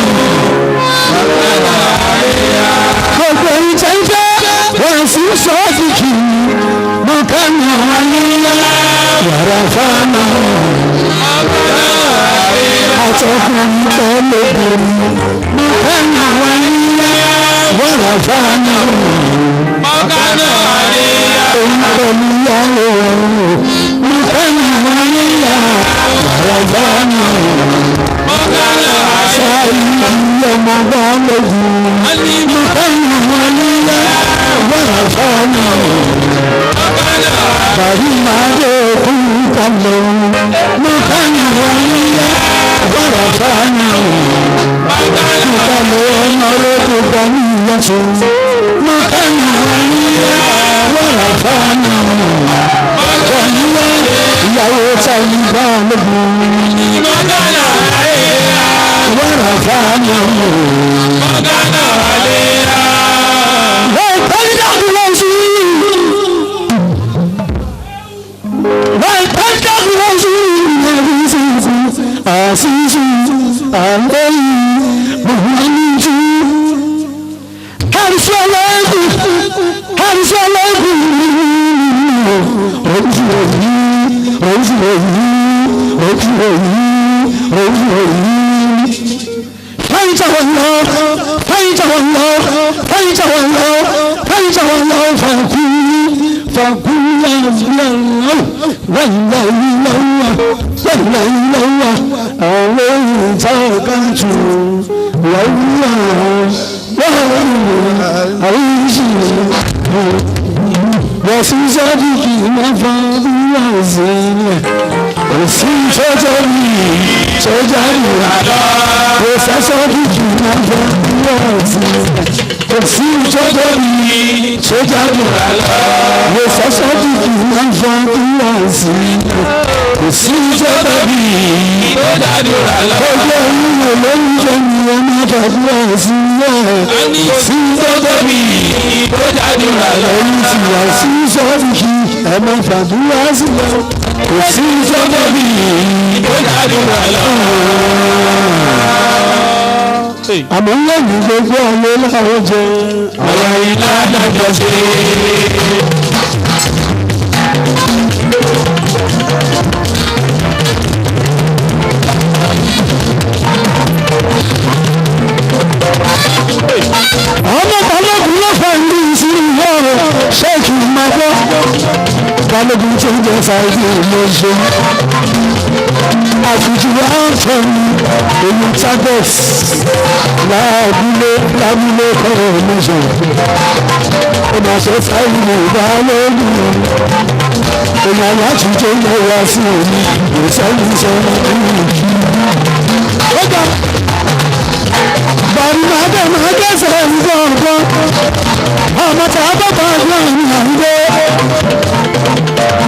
Gbogbo ìtẹ́jẹ́ wọ́n sì sọ́ọ̀dìkì mọ̀kànlá wàlíyà àràǹfààní. Àtọkùnrin pẹ̀lú mọ̀kànlá wàlíyà àràǹfààní. Mọ̀kànlá wàlíyà. Òun pẹ̀lú ìyàwó mọ̀kànlá wàlíyà àràǹfààní. Mọ̀kànlá wàlíyà. Sáyé ọmọ bá lógun mọ̀kànlá wàlíyà àràǹfààní. Mọ̀kànlá wàlíyà. Bàrí máa dé kú kalẹ̀ mọ̀kànlá wàlíyà àràǹfààní. Mọ̀kànlá Kalẹ̀ ọmọ ológun kan ní ìyàtọ̀ mọ̀kànlá wàlíyà àràǹfààní. Wàlíyà ìyàwó táyì bá lógun Mọ̀kànlá wàlíyà. àràǹfààní. Mọ̀kànlá wàlíyà. Ẹ máa fàdúrà sílẹ̀ kò sí Àmọ́ lẹ́yìn gbogbo ọmọ láwọn jẹ. Àwọn iná dájọ́ sí. Ọmọ balógun ló fẹ́ ní ìsinmi ọ̀rọ̀ ṣéèkì máa gbọ́. Balógun tó ń jẹ ṣáájú ló ṣe. Àfijì wa ń fẹ́ mi, èmi Chagos láàbúlé lábúlé kọ́rọ̀ mi ṣe. Ó máa ṣe sáyé ìbálòpọ̀. Èèyàn láti tó lọ wá sí omi, ìsẹ́yìn sẹ́yìn kí. Ó gbà bàrùmàdé máa kẹsẹ̀ nǹkan ọmọ tá a bá bá gbọ́ ìrìnàjò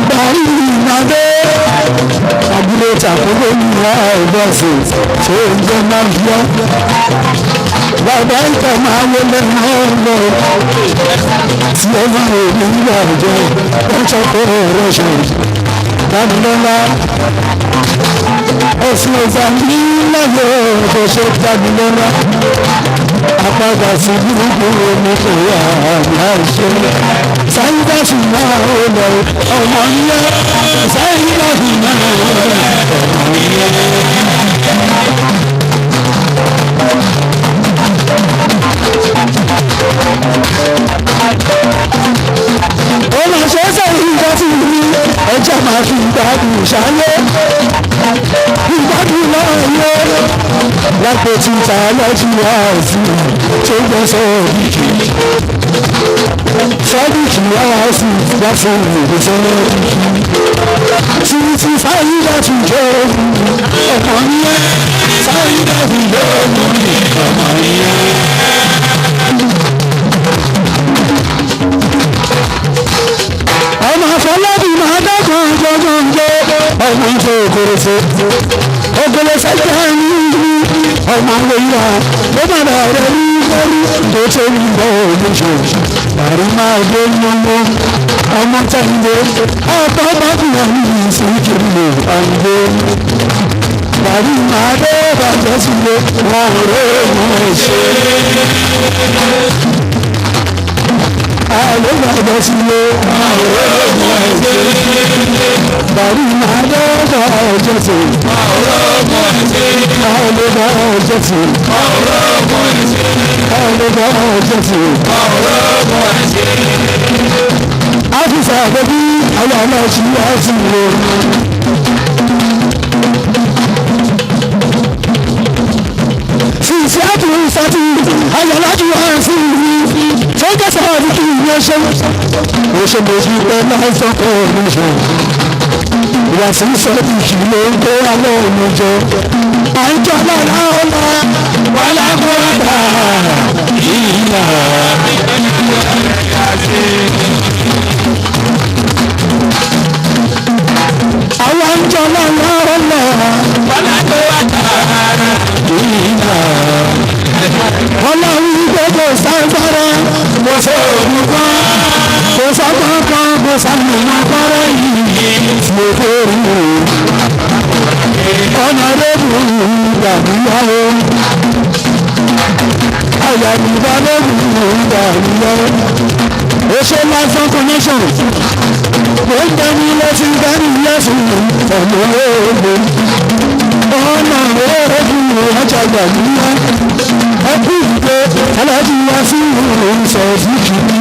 bàrùmàdé àbúrò tàkókò ní àìbọ̀sẹ̀ tó ń jẹ́ máa yọ bàbá ìtọ̀ máa wọlé náà lọ tí ó máa wò ní ìgbà àjọ ọjọ́ kọ́ ọ̀rọ̀ ṣe dámilọ́lá ẹ̀sìn ọ̀sán ní láyé ọ̀dọ̀ ṣe dámilọ́lá àpàdà sí burúkú omi kò wà láìṣe sáyidásù máa ń lọ ọmọ ńlá sáyidásù máa ń lọ ọmọ ńlá. Ó máa ṣe é sẹ́yìn ìgbà tí mi ẹjọ́ máa fi ìgbádùn ṣáyé ìgbádùn láàyè lápò títa lọ́jú àìsí tó gbọ́ sọ́ọ̀dìkì sọ́ọ̀dìkì àìsí láti ìlú sọ́ọ̀dìkì títí sáyé láti jẹ́ ọmọ yẹn sáyé láti jẹ́ ọmọ yẹn. Ọmọ afọlábì máa dákun jọjọjọ ọmọ ìjọ òkòròfò òkòròfò jẹ́ ní ọmọ ìlà ó má bàa rẹ ní lórí tó tó ń bọ̀ òmùjọ bàrí máa dé mọ́mọ́ ọmọ tẹ̀lé ọ̀pọ̀ bá fi hàn ní ìsìnkiri lè àǹdé bàrí máa dé bàjẹ́ sílé wọn ò rẹ́ mọ́ ṣe àlọ́ bàjẹ́ sílé wọn ò rẹ́ mọ́ ṣe bàrí máa dé bàjẹ́ sílé àlọ́ bàjẹ́ sílé àlọ́ bàjẹ́ sílé. Áfíìsì àgbẹ̀bí àwọn ọmọ ẹ̀sìn ẹ̀sìn lò. Fìsì àtúrò ìsàtì ayọ̀lájú ẹ̀sìn mi tó kẹsàn án kí ni ó ṣe. Ó ṣe mo fi pẹ́ lásán kọ́ mi ṣe. Ìwà sí sọ́ọ̀tì kì ló ń gbé alẹ́ òun jẹ. À ń jọ lára ọ̀la wàhálà kọ́ńtà ìlà. Àwọn ń jọ lára ọ̀la wàhálà kọ́ńtà ìlà. Ọlọ́run gbogbo sáfárá mo ṣe òun kan kò sọ́kàn kan kò sàmìnà kọ́rọ́ yìí mo fẹ́rù ọ̀nà lóbù gbàdúrà o àyàmùbá lóbù gbàdúrà o ṣe lásán connection mo ń bẹ ní lọ́sí dání lẹ́sùn ọ̀nà òògùn ọ̀nà òògùn ọjà gbàdúrà ẹkú ìgbé aláàjì wá sí ìròyìn sọ̀rọ̀ sí kìíní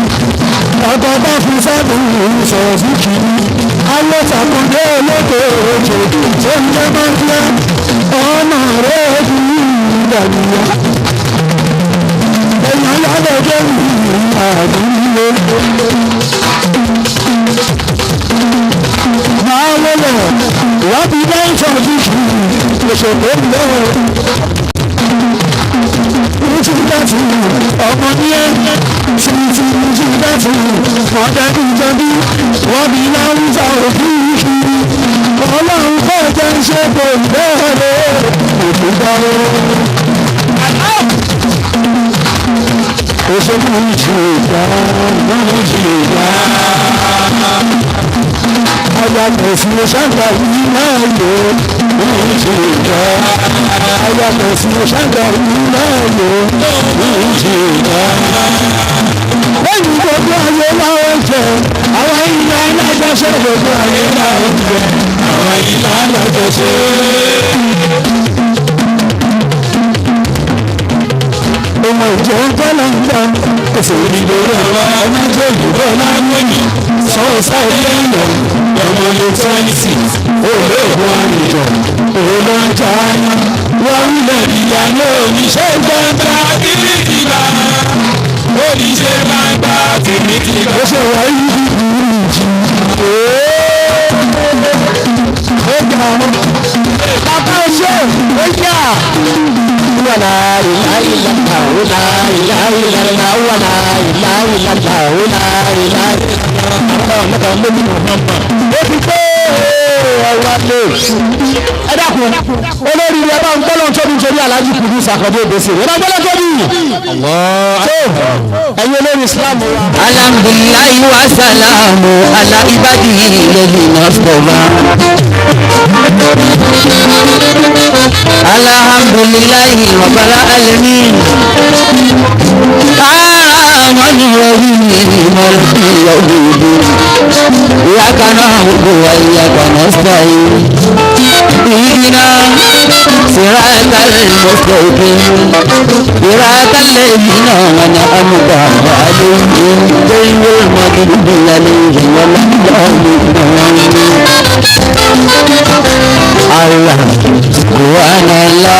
ọkọ̀ bá fi sábà ìròyìn sọ̀rọ̀ sí kìíní alẹ́ sàkóńdé olóko òjò tó ń jẹ́ mọ́tíá ọ̀nà rẹ̀ kú ìgbàlúwà èèyàn yàgò jẹ́ ìrìn àdúgbò. Máa wọlé wọ́n fi lẹ́yìn sọ̀rọ̀ sí kìíní òṣèlú lọ́wọ́ jìbìtì ọmọ ní ẹ títí jìbìtì ọ̀dà ìjọbí wọ́n bí láwùjọ òkú kiri ọlọ́run kọ́ jẹ́ ń ṣe kò bẹ́ẹ̀rẹ̀ òkú dáwọ́. Òṣèlú jìbìtà wọ́n jìbìtà Ayàtọ̀ ṣáńgà yìí náà lò ó ṣe jọ. Ayàtọ̀ ṣáńgà yìí náà lò ó ṣe jọ. Lẹ́yìn gbogbo ayé láwọn jẹ, àwọn ìlà alájọṣe gbogbo ayé láwọn jẹ, àwọn ìlà alájọṣe. Ọmọ ìjọ ń kọ́ ló ń gbà, kò sì ní lórí ọ̀rọ̀ ọmọ ìjọ ìbò láwọn ènìyàn. Sọ́ọ̀sá ilé ìlọ, ọmọ ilé 26, olóògùn àlejò, olóńjà ayá, wọ́n ń lè ìyàwó oníṣẹ́ gbọ́ngàn Tìrìtìgbà, oníṣẹ́ gbangba tìrìtìgbà. Ó ṣe wà yí ìjì. Ó gbà ọ́. Bàbá ṣe ó yà. Wàlá ìlà ìlà ìlà ìlà ìlà ìlà wàlá ìlà ìlà ìlà ìlà ìlà. Ó ti pé ọ̀wá lè. Ẹ dákun, olórí ilé bá ń gbọ́dọ̀ tóbi nítorí Alhaji Kudus Akande Obesere. Ẹ bá gbọ́dọ̀ tóbi. Tó ẹ̀yin olórí Islam wa. Alhamdulillahi wa salamu ala ibadihi alladhina istafa. Alhamdulillahi rabbil alamin. Arrahmanir rahim maliki yawmiddin. Iyyaka na'budu wa iyyaka nasta'in. Ihdina siratal mustaqim. Siratal ladhina an'amta alayhim ghayril maghdubi alayhim waladdallin. Allah subhanallah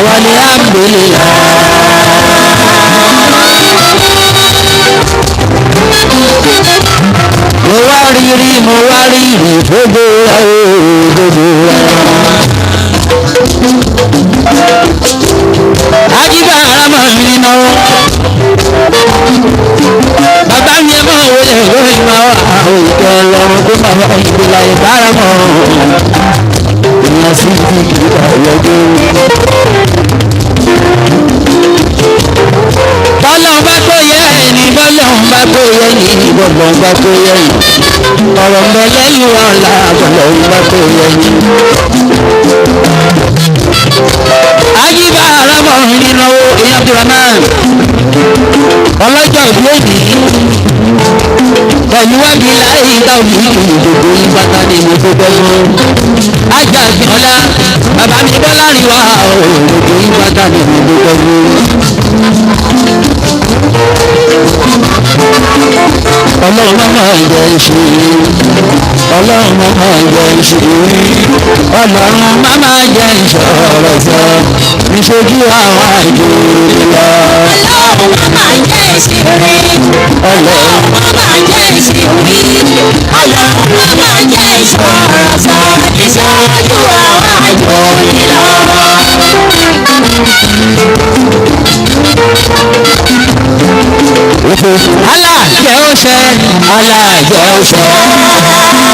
walhamdulillah. Mo wá rírí mo wá rírì gbogbo rẹ̀ o gbogbo rẹ̀. Ajíbá arámọ̀ mi náwó. Bàbá mi ẹ máa wọlé lórí máa wà òkè ọlọ́run tó bàbá ìgbìlà ìbáramọ̀. Ìyẹn sì ti kì í ọ̀yọ́gbé. Bọ́lá bá tó yẹ ẹni bọ́lá bá tó yẹ ẹni bọ́lá bá tó yẹ ẹni. Ọ̀rọ̀ ń bẹ lẹ́yìn ọ̀la bọ́lá bá tó yẹ ẹni. Ajíbá arámọ̀ nínú èèyàn Abdulrahman ọlọ́jọ́ ìlú èdè pẹ̀lú wájú láyé táwọn ìlú ìdòdó ìpátá ni mo tó bẹ́ fún. Ajá ìfìọ́lá bàbá mi bọ́lá rí wa òdòdó ìpátá ni mo tó bẹ́ fún. Ọlọ́run máa ń jẹ ìṣe, ọlọ́run máa ń jẹ ìṣe, ọlọ́run máa ń jẹ ìṣọ̀rọ̀ sọ, níṣojú àwọn àjòyè lọ. Ọlọ́run máa ń jẹ́ ìṣeré. Ọlọ́run máa ń jẹ́ ìṣeré. Ọlọ́run máa ń jẹ́ ìṣọ̀rọ̀ sọ, níṣojú àwọn àjòyè lọ. Allah jẹ́ ó ṣẹ, Allah jẹ́ ó ṣẹ.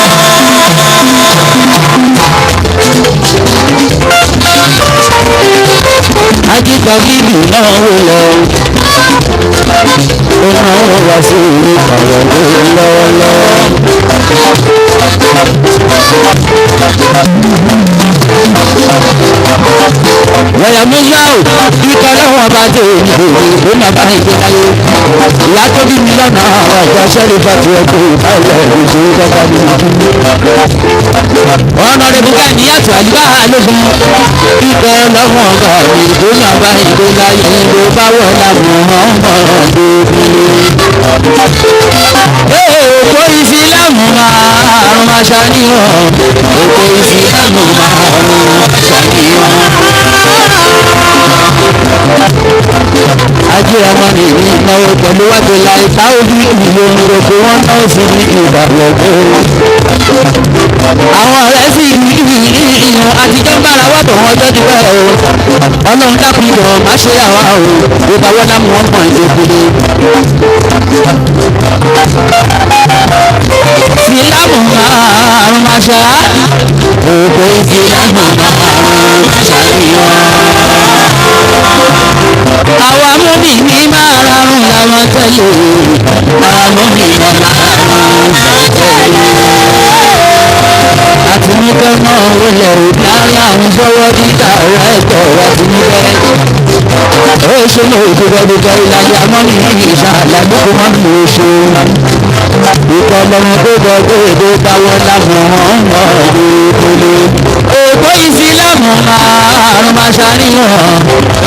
Ajíkọ̀ bíbí náà wò lọ. Ó náà wọ́n wá sí ìlú ọ̀rọ̀ lórí lọ́wọ́lọ́wọ́. Wọ̀yà Musa ò ikọ̀ lọ́wọ́ bá dé òní ó máa bá ìgbé láyé. Ìyá tó bí mi lọ́nà àwọn àjọ sẹ́rí bá ti ọkọ̀ ìbálẹ̀ ìṣòro kọ́kọ́ mi. Ọ̀nà rẹ̀ bùkà ní yàtọ̀ àdúgbò àlógún. Ikọ̀ lọ́wọ́ ọba mi ó máa bá ìgbé láyé ló bá wọ̀ láwọn ọmọ ọdún. Èkó ìsìlámù márùn-ún aṣáníhàn. Èkó ìsìlámù márùn-ún aṣáníhàn. Ajíramọ́ ni ní ìnáwó pẹ̀lú wájú láì táwọn ìlú òǹdòkó wọn náà sì ní ìbàlọ́gbó. Àwọn ọ̀rẹ́ sì ní ìhun àtijọ́ ń bára wọ́pọ̀ wọn ọjọ́ ti pẹ́ o. Ọlọ́run dákun jọ̀ọ́ má ṣe àwa o. Ìgbà wọn náà mú wọn pọ̀ ìdókòlè. Ìsìlámù márùn-ún máa ṣá. Òkè ìsìlámù márùn-ún máa ṣàníyàn. Àwa múmi ní márùn-ún làwọn tẹ̀lé. Àwa múmi ní márùn-ún làwọn tẹ̀lé. Tinúkẹ́ náà wọlé o láàrin àwọn sọ́wọ́ dídá rẹ̀ tọ̀ wá Tinúkẹ́. Ó ṣe ní òkúkẹ́dúkẹ́ ìlàjà mọ́nì ìṣàlẹ̀ gbogbo mọ́nì oṣù. Ìkọ́ lọ́mọ tó bọ̀ tó èdè báwọn lámù ọ̀nà òdòdó. Ògbó ìsìlámù márùn máa ṣàníyàn.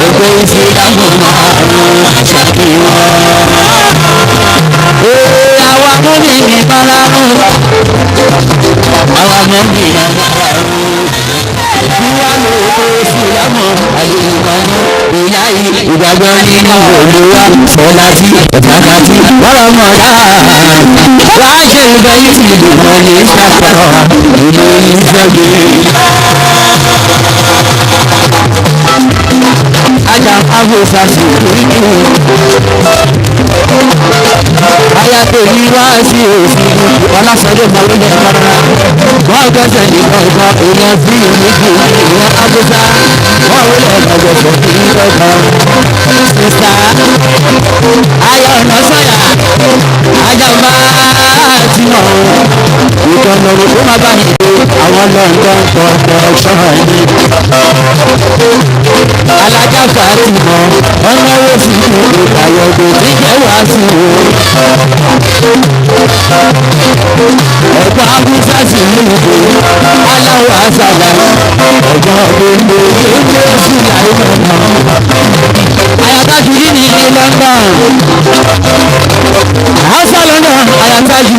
Ògbó ìsìlámù márùn máa ṣàníyàn. Ee àwa múmi ní bálámù. Àwa múmi ní bálámù. Ìwà lóko ìsìlámù àyè ìmọ̀mú. Ìyá ìgbàgbọ́ nínú Olúwa sọlá tí ọ̀tàkàtì wọ́rọ̀ mọ̀ dáa. Wá ṣe ìgbà yìí ti dùn mọ́ ní sàkọ́ ìlú ìfẹ́gbẹ́. Ajá Awúsá sì rí aya tèmi wá sí òsì ọlásọdé mọ̀lúlẹ̀ kọ́ra. Wọ́n gbẹ́sẹ̀ ní kọ̀ọ̀kan èèyàn sí ìmíkì ìwọ̀n Awúsá. Wọ́n wọlé ọ̀gbọ̀gbọ̀ sí ìkọ̀ọ̀kan. Sista ayọ̀ ọ̀nà sọ̀yà ajá máa ti mọ̀ ìkànnì òkú máa bá yìí dé àwọn London production ni. Alájà Fatima ọ̀nà wo sí ìlú ìbàyọ̀gbò tí jẹ́ wá sí o. Ẹ̀gbọ́n Awúsá sì ní ìbò aláwọ̀ àṣàlà ẹ̀gbọ́n gbogbo ìgbé sí àìmọ̀ náà. Àyàtájú yìí ní ní London. Hausa London àyàtájú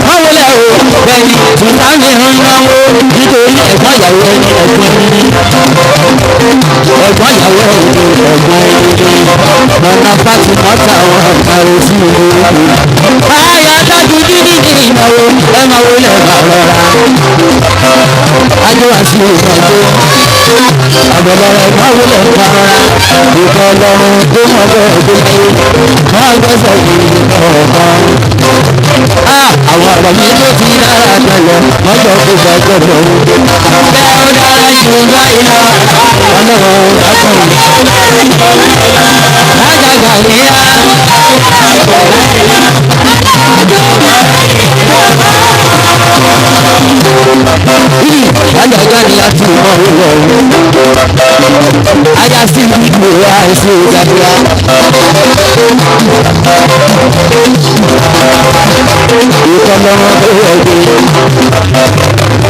wọ́n wọlé o bẹ́ẹ̀ni tùtàmì ń náwó nítorí ẹ̀gbọ́n ìyàwó ẹni ẹ̀gbọ́n ẹni ẹ̀gbọ́n ìyàwó ẹni ẹ̀gbọ́n ẹni mọ̀nà Fatima táwọn ọ̀gá sí ìlú. Àyàtájú yìí ní ìnáwó ẹ máa wọlé máa rọra. Ajé wá sí ìgbàgbé àgbẹ̀lọ́rẹ̀ máa wọlé máa rọra. Ìkọ́ ọlọ́run tó mọ̀ bẹ́ẹ̀ tó láyé máa gbẹ́sẹ̀ ní ọ̀kan. Àwọn ọ̀rọ̀ mi tó ti dára tẹ́lẹ̀ mọ́jọ́ kó bá gbọ́dọ̀ o. Bẹ́ẹ̀ ó dára jù báyìí lọ, ọlọ́run ọkùnrin. Lágàgà níyà. Lágàgà níyà tí mo mọ̀ wọ́n o. Ajá sí ìlú àìsí ìjàdùá. Ìkọlọ́wọ́ tó yẹ gbé.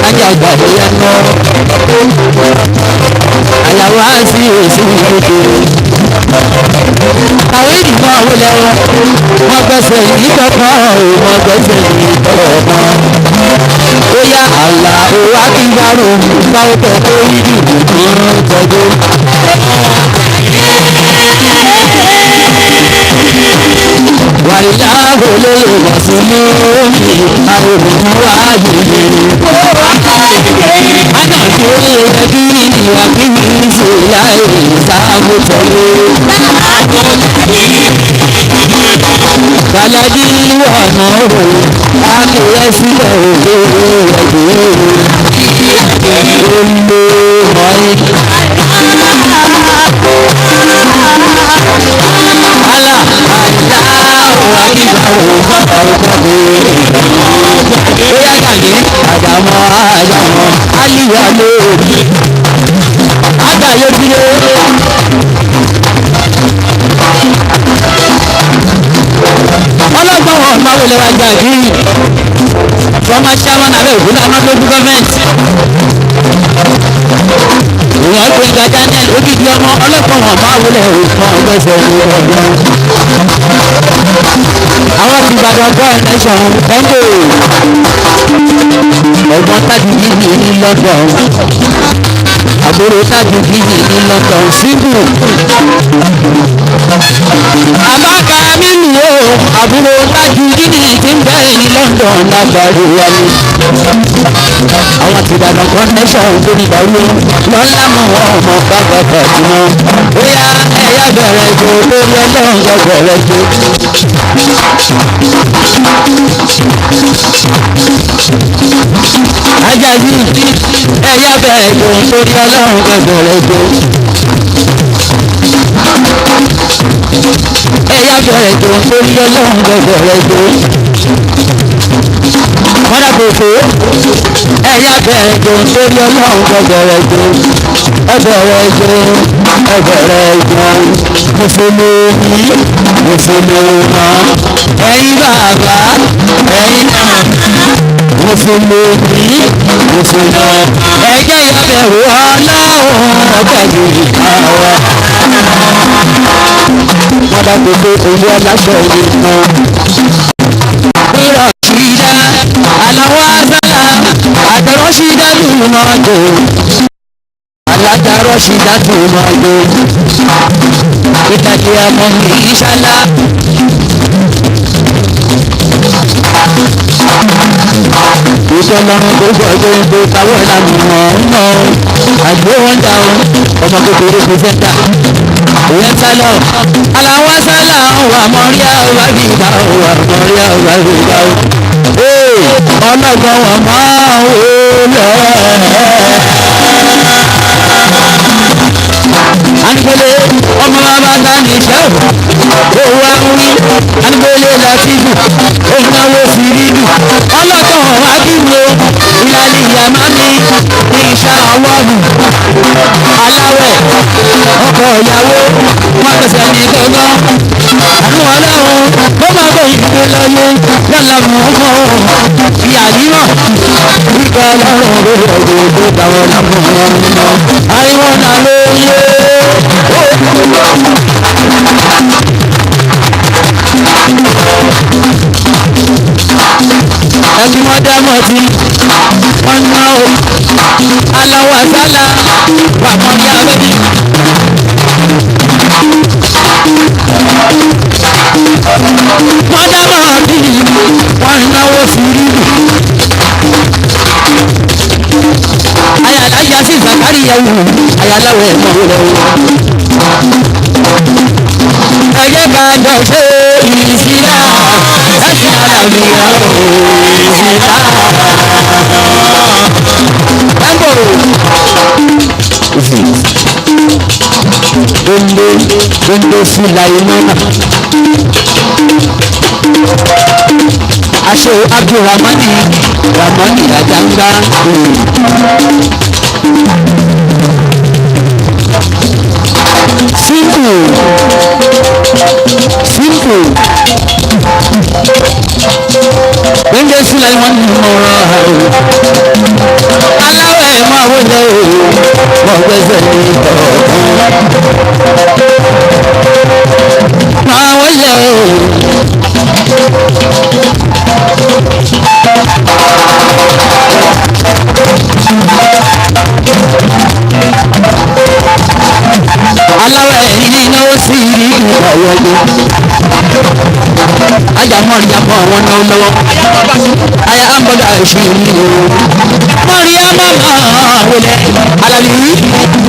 Ajá gbàdé yẹn lọ. Àyàwó á sí èsì ìdókè. Àwọn ìdìbò àwọn ilẹ̀ wọn. Wọ́n gbẹ́sẹ̀ ní kọ̀ọ̀kan o, wọ́n gbẹ́sẹ̀ ní kọ̀ọ̀kan. Ó yá àlà òwò akíngbárò báwo tẹ̀ tó ìdìbò tó ń tọ́jú. Wàlíláhù lóye mùsùlùmí àwòrán wáyé. Ànàkó ẹbí àkíní ìṣòyà ìsáàbò tẹ̀lé. Bàlájí ọ̀nà òun, àkìyẹ́ sílẹ̀ òde ẹ̀gbẹ́. Olè mọ́rí. Àlà àdáwò akíkàwò ọ̀kọ̀ọ̀kọ̀. Bóyá gàdé àdàmọ́ àdàmọ́ àlìyá lóòrì. Àgbáyé dúró. Ọlọ́gbọ́n wọn máa wọlé wa gbà kí former chairman Abẹ́òkúta náà lójú gọ́ọ̀mẹ̀ntì. Ìwọ̀n pé gba Daniel odidi ọmọ ọlọ́gbọ́n wọn máa wọlé òkan ọgbẹ́sẹ̀ ní ọgbọ́n. Àwọn ti Ìbàdàn bọ́ ẹ̀nẹ́sàn kọ́ńgò. Ẹ̀gbọ́n tájú yìí ní London. Àbúrò tájú yìí ní London síbù. Àbáka mílù o, àbúrò tájú yìí ti ń bẹ ní London lágbàdo wálé. Àwọn ti Ìbàdàn connection tó ní ìbáwí lọ́lá mú wọn ọmọ bàbá Fatima. Bóyá ẹ̀yà bẹ̀rẹ̀ jò lórí ọlọ́run jọ bẹ̀rẹ̀ jò. Ajayi ẹ̀yà bẹ̀rẹ̀ jò lórí ọlọ́run jọ bẹ̀rẹ̀ jò. Ẹ̀yà bẹ̀rẹ̀ jò lórí ọlọ́run jọ bẹ̀rẹ̀ jò. Mọ́dà kò fò. Ẹ̀yà bẹ̀rẹ̀ jò nítorí ọlọ́run kò bẹ̀rẹ̀ jò. Ẹ bẹ̀rẹ̀ jò, ẹ bẹ̀rẹ̀ jò. Mùsùlùmí, mùsùlùmá. Ẹ̀yin bàbá, ẹ̀yin màmá. Mùsùlùmí, mùsùlùmá. Ẹ jẹ́ ìyá bẹ̀rù ọlọ́run ọ̀gbẹ́ni àwa. Wọ́n bá gbogbo owó aláṣọ ìlú kan. Rírọ̀ ṣídá, aláwọ̀ àzálà, àtẹ̀rọ̀ ṣídá lù máa jò. Alájàrọ̀ ṣídá lù máa jò. Ìtàgé àmọ́ mi ìṣálá. Ìṣọ̀lọ́run tó gbọ́ tó ń tó táwọn ìlànà ọ̀hún náà. Àgbẹ̀ wọn dà ó, ọmọ kékeré pírẹsẹ́ńtà. Òun sálọ, aláwọ̀ sálà wà mọ́ríà wà bíbá wà mọ́ríà wà bíbá. Ee, ọlọ́gbọ́n wọn máa ń wò lọ. Anipele ọmọ bàbá ta ní sẹ́wù, owó awí, anipele latifu, òun náwó fìrídù. Ọlọ́gbọ́n wà bí wo, ìlàlẹ̀ ìyá máa mi ní iṣẹ́ ọwọ́ mi. Aláwẹ̀ ọkọ ìyàwó wọn pèsè ní gbọ́ngàn. Àánú ọlọ́run ó máa bẹ̀ ìgbé lọ́yé lọ́la mọ̀ ọ́ ìyá yíwọ̀n. Ìgbà ọlọ́run ló rọ̀ gbogbo táwọn lámọ̀ ọ̀nà. Àìwọ̀n náà ló yé. Ẹbí wọn dá mọ́ ti wọ́n ná o. Aláwọ̀ àsálà wà mọ́ ní abẹ́bí. Wọ́n dá mọ́ bí wọ́n náwó sí rírì. Ayàláyà sí Zakariya wù ayàláwẹ̀ mọ̀ wọlé o. Ẹ jẹ́ ká jọ ṣe ìsìlá ẹ̀sìn àlàáfíà o ìsìlá. Ẹ̀ńbò. Dondo dondo fìlà iná náà. Aṣọ Abdulrahmani Ramani Ajangba. Simple simple. Gbẹ̀ngẹ̀ fìlà iná ní mọ̀rọ̀ aláwọ̀ ẹ̀ máa wọlé o, mọ̀ gbẹ́sẹ̀ ní ọ̀kan. Máa wọlé o. Aláwọ̀ ẹ̀ ní iná ó sì rí ìgbà wọlé. Ajá mọ́rin jábọ̀ àwọn náà lọ́wọ́. Aya àǹbọ̀dà ìṣìlì o. Mọ̀ríyámà máa wọlé. Alàlì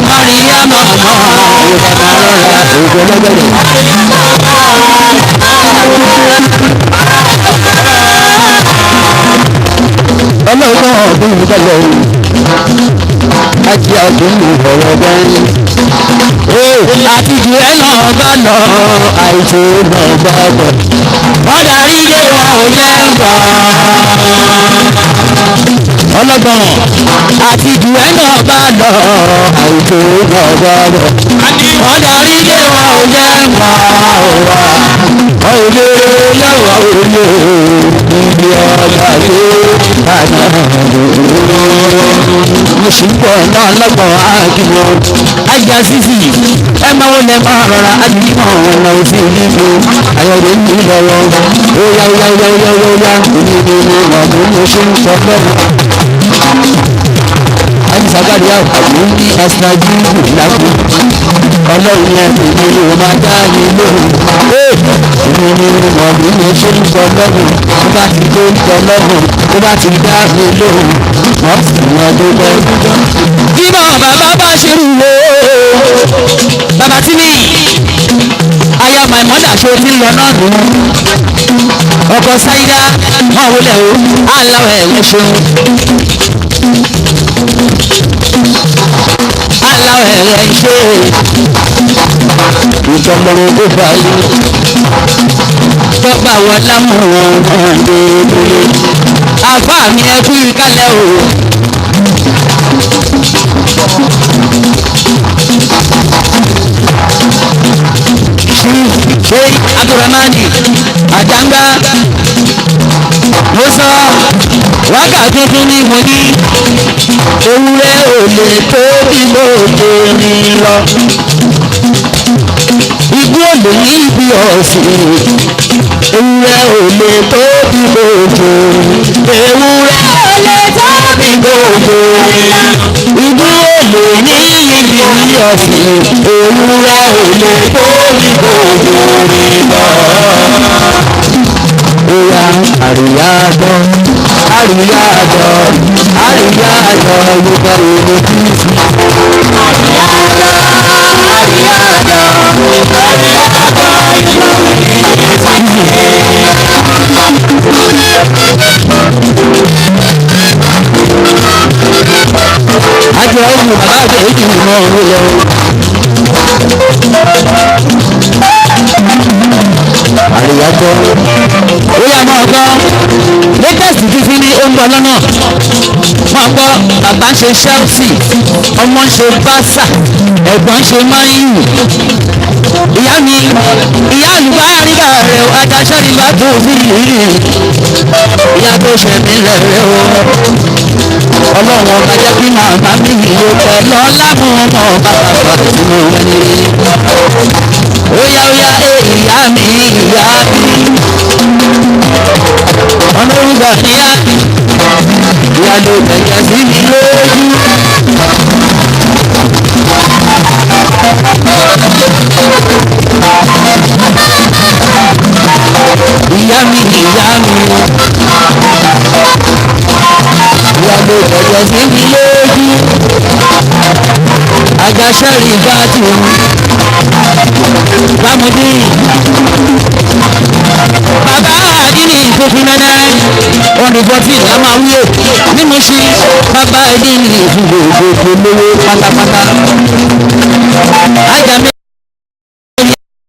Mọ̀ríyámà máa wọlé máa rọra ògbó lọ́gbẹ̀rẹ̀. Ọlọ́gbọ́n ọdún ìbẹ̀lẹ̀ o. Ajé ọdún ìbọ̀wọ̀ bẹ́ẹ̀. Àti jù ẹ lọ bá lọ, àìsè lọ bá bọ̀. Wọ́n darí ilé wọn ò jẹ́ ń bọ̀. Ọlọ́gbọ̀n àti jù ẹ lọ bá lọ, àìsè lọ bá bọ̀. Wọ́n darí ilé wọn ò jẹ́ ń bọ̀. Òye lọ́wọ́ òye níbi ọjà yé àná. Mo sì ń bọ̀ náà lọ́gbọ̀n àdìmọ̀. Ajá sísì ẹ máa wọlé máa rọra àdìmọ̀ ọ̀nà òfin nílò ayọ̀dẹ̀ ní lọ́wọ́. Ó yá ó yá ó yá ó yá ó yá èmi ni mo mọ̀ bí mo ṣe ń sọ lẹ́nu. Àdìsàgàdì àpò ní ẹ̀sìnàjì ìlàkùn. Ọlọ́run yẹn èmi ni mo máa dá mi lóhùn. Èmi ni mo mọ̀ bí mo ṣe ń sọ lẹ́nu. Tó bá ti dé ń sọ lẹ́nu, tó bá ti dá mi lóhùn, wọ́n sì yan dúpẹ́. Bímọ bàbá bá ṣe rú wo. Bàbá tí mi, aya my mother ṣe ti lọ náà nù. Ọkọ Sáídá, máa wọlé o, aláwọ̀ ẹ̀ ń ṣeun. Aláwọ̀ ẹ̀ ń ṣe. Ìjọba tó bá yí. Tọ́gbà wọn lámùrán ọ̀hún dé délé. Àfáà mi ẹ kú ìkálẹ̀ o. Ṣé Abdulrahmani Àjàngbá mo sọ wákàtí tuntun ní mo ní ewúrẹ́ ò lè tóbi lóde mi lọ. Igbó ò lè ní ibi ọ̀sìn, ewúrẹ́ ò lè tóbi lóde. Ewúrẹ́ ò lè tóbi lóde. Igbó ò lè ní ibi ọ̀sìn, ewúrẹ́ ò lè tóbi lóde mi lọ. Oya àríyá gbọ́, àríyá gbọ́, àríyá gbọ́, Yorùbá òde kìí. Àríyá gbọ́, àríyá gbọ́, àríyá gbọ́, Yorùbá òde Àjọ ọ̀hún bàbá àti èyí ni mo ń lọ. Àríyá gbọ́. Ó yá máa gbọ́. Latest fífi ní ó ń bọ̀ lọ́nà. Máa gbọ́ bàbá ń ṣe Chelsea, ọmọ ń ṣe Barca, ẹ̀gbọ́n ń ṣe Man U. Ìyá mi, ìyá àlùbáríkà rẹ̀ o, adáṣọ́ ni bá tó fi yìí. Ìyá tó ṣe mí lẹ́rẹ̀ o. Ọlọ́run ọba jẹ́ kí màmá mi yìí ó tẹ̀ lọ́lá mú ọmọ bàbá bàbá tí mo wẹ̀ ní. Óyá óyá ẹ ìyá mi ìyá mi. Ọ̀nà orúkọ ìyá mi. Ìyá ló bẹ̀jẹ̀ sí mi lójú. Ìyá mi ìyá mi. Ìyá ló bẹ̀jẹ̀ sí mi lójú. Àjàṣẹ́rì bá tù Bámudí. Bàbá àdínní ìfòfin nẹ́nẹ́. Ọ̀nì 14 la máa wúyè. Mímú sí bàbá àdínní ìfúngbò gbogbo lówó pátápátá. Ajá mi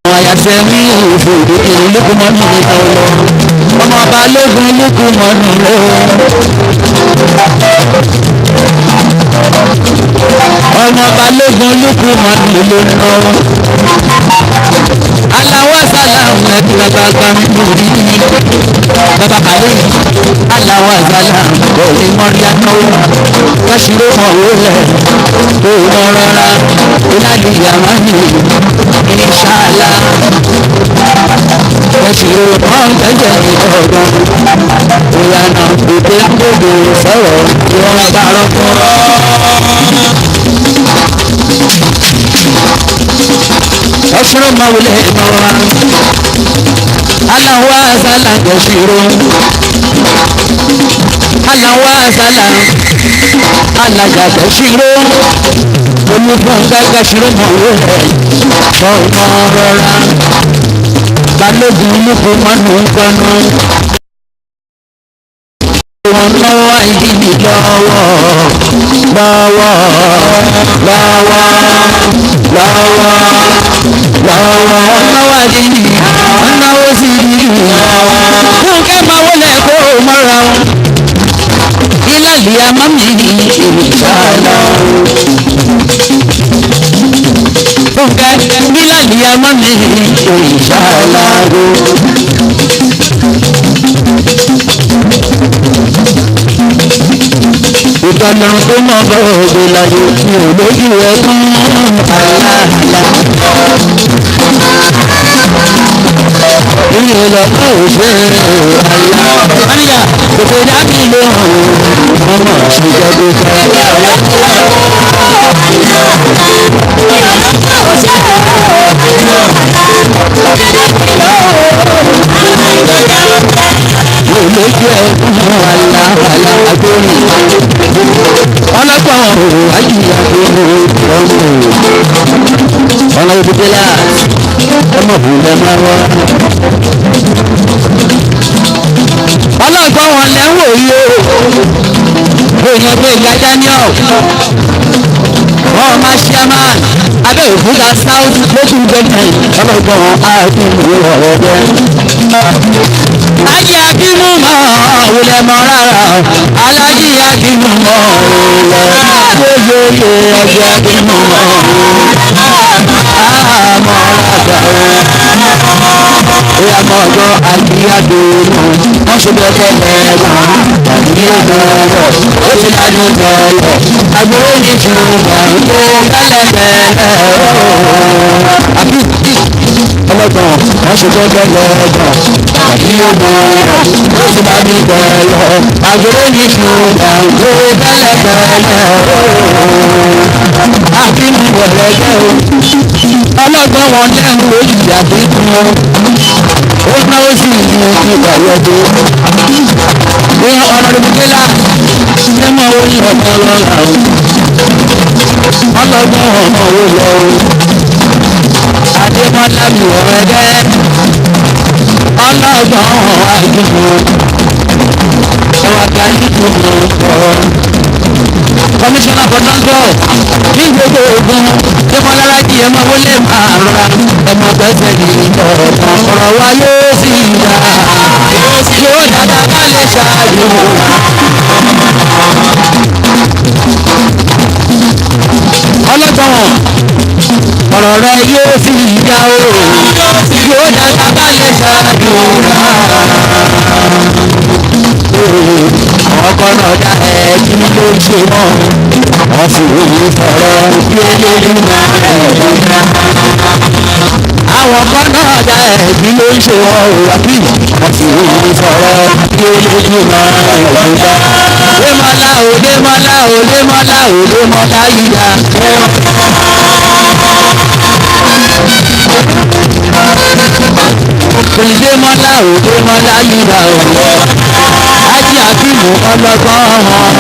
àwọn àyàfẹ́ mi òfò ìdókòwò lókùnmọ́nù mi ta ọ lọ. Ọmọ balógun lókùnmọ́nù lọ. Ọmọ balógun lókùnmọ́nù ló ń lọ. Aláwọ̀ sálàmù ẹbí bàbá gbàmí lórí ní. Bàbá kàlẹ́ aláwọ̀ sálàmù òní mọ́ríyá náwó. Kẹ́sìrò mọ̀ owó lẹ̀ kó mọ rọra. Ìlànà ìyàmá ni ìṣàlá. Kẹ́sìrò mọ̀ jẹ́jẹ́ ìdọ̀gbọ̀n. Ìlànà òkè ń gbòdò sọ̀rọ̀ ìwọ̀n bá rọ́pò. Ọ̀ṣunrò máa wọlé ìmọ̀ra. Aláwọ̀ àzálà gẹ̀ṣirò. Aláwọ̀ àzálà alájà gẹ̀ṣirò. Olúfúnkẹ́ gẹ̀ṣirò mọ̀ wọlé. Ọmọ rọra. Balógun lóko mọ́nù gbọ́nú. Wọ́n lọ́wọ́ àìdílé lọ́wọ́ lọ́wọ́ lọ́wọ́ lọ́wọ́ lọ́wọ́ lọ́wọ́ àdínì ọ̀nàwó sí i. Fúnkẹ́ máa wọlé kó o mọ́ra o. Ìlàlí àmọ́ mi ìṣàlọ́. Fúnkẹ́ ìlàlí àmọ́ mi ìṣàlọ́. Ìtọ́nà tó mọ̀ bọ́ òde láyé mi ò lójú ẹkún àlàálà. Ìyẹn lọ bá òṣèré àlá. Mánìyà kòkò dábì ló hàn ọmọ ṣèjọba fẹ́. Mi ò lójú ẹkún àlàálà àgbóyìn. Ọlọ́pàá òwò ajíyà gbogbo ọmọ ọ̀nà òdìdílà ọmọ òbúlẹ̀ máa wá. Ọlọ́gbọ́n wọn lẹ́ ń wò yí o. Èèyàn pé ìyá Daniel ọmọ Sherman Abẹ́òkúta South local government ọlọ́gbọ́n wọn á bí ìwé ọ̀rọ̀ bẹ́ẹ̀. Ajé akínú mọ́ òwúlẹ̀ mọ́ rárá o. Alájí akínú mọ́ òwúlẹ̀. Yéyéyé ajé akínú mọ́ òwúlẹ̀. Àmọ́ rárá o. Ìyá mọ̀ ọ̀gbọ́n àjíyáde nù. Wọ́n ṣe bẹ́ẹ̀ tẹ́lẹ̀ gan. Tàbí ẹ̀dọ̀rọ̀ ó ti dájú tẹ́lẹ̀. Àgbèrè ní ṣùgbọ́n tó tẹ́lẹ̀ tẹ́lẹ̀ ooo. Àbí ọlọ́gbọ̀n wọ́n ṣe bẹ́ẹ̀ tẹ́lẹ̀ gan. Tàbí ẹ̀dọ̀rọ̀ ó ti dájú tẹ́lẹ̀. Àgbèrè ní ṣùgbọ́n tó tẹ́lẹ̀ tẹ́lẹ̀ ooo. Àbí mi wọ̀lẹ́ jẹ́ o. Ọlọ́gbọ́n wọn lẹ́nu òjì àbí kún o. Ó náwó sí ìlú ìgbàlódé. Ní ọ̀nà ìdílé ṣé mọ orí ọmọ lọ́la o. Ọlọ́gbọ́n ọmọ wo lọ o. Adémọ́lá mi ọ̀rẹ́ jẹ́. Ọlọ́gbọ́n àdúgbò. Ẹwà gàdí tó mọ̀ ọ́. Commissioner for Transport ní gbogbo ogun tí wọ́n lára jí ẹ máa wọlé máa rọra ẹ máa gbẹ́sẹ̀ ní ọ̀kan ọ̀rọ̀ wa yóò sì dá yóò dáadáa ká lè ṣáájú. Ọlọ́gbọ̀n ọ̀rọ̀ rẹ yóò sì dá o yóò dáadáa ká lè ṣáájú. Ọkọ náà dá ẹ kí ló ṣe mọ́ wọ́n fi òye sọ̀rọ̀ bí eléyìí máa ń dá. Àwọn kan náà dá ẹ kí ló ṣe wọ́n o àbí wọ́n fi òye sọ̀rọ̀ bí eléyìí máa ń dá. Démọ́lá o Démọ́lá o Démọ́lá o Démọ́lá yìí dá. Démọ́lá o Démọ́lá yìí dá o. Ajé àfihàn ọlọ́gbọ́n wọn.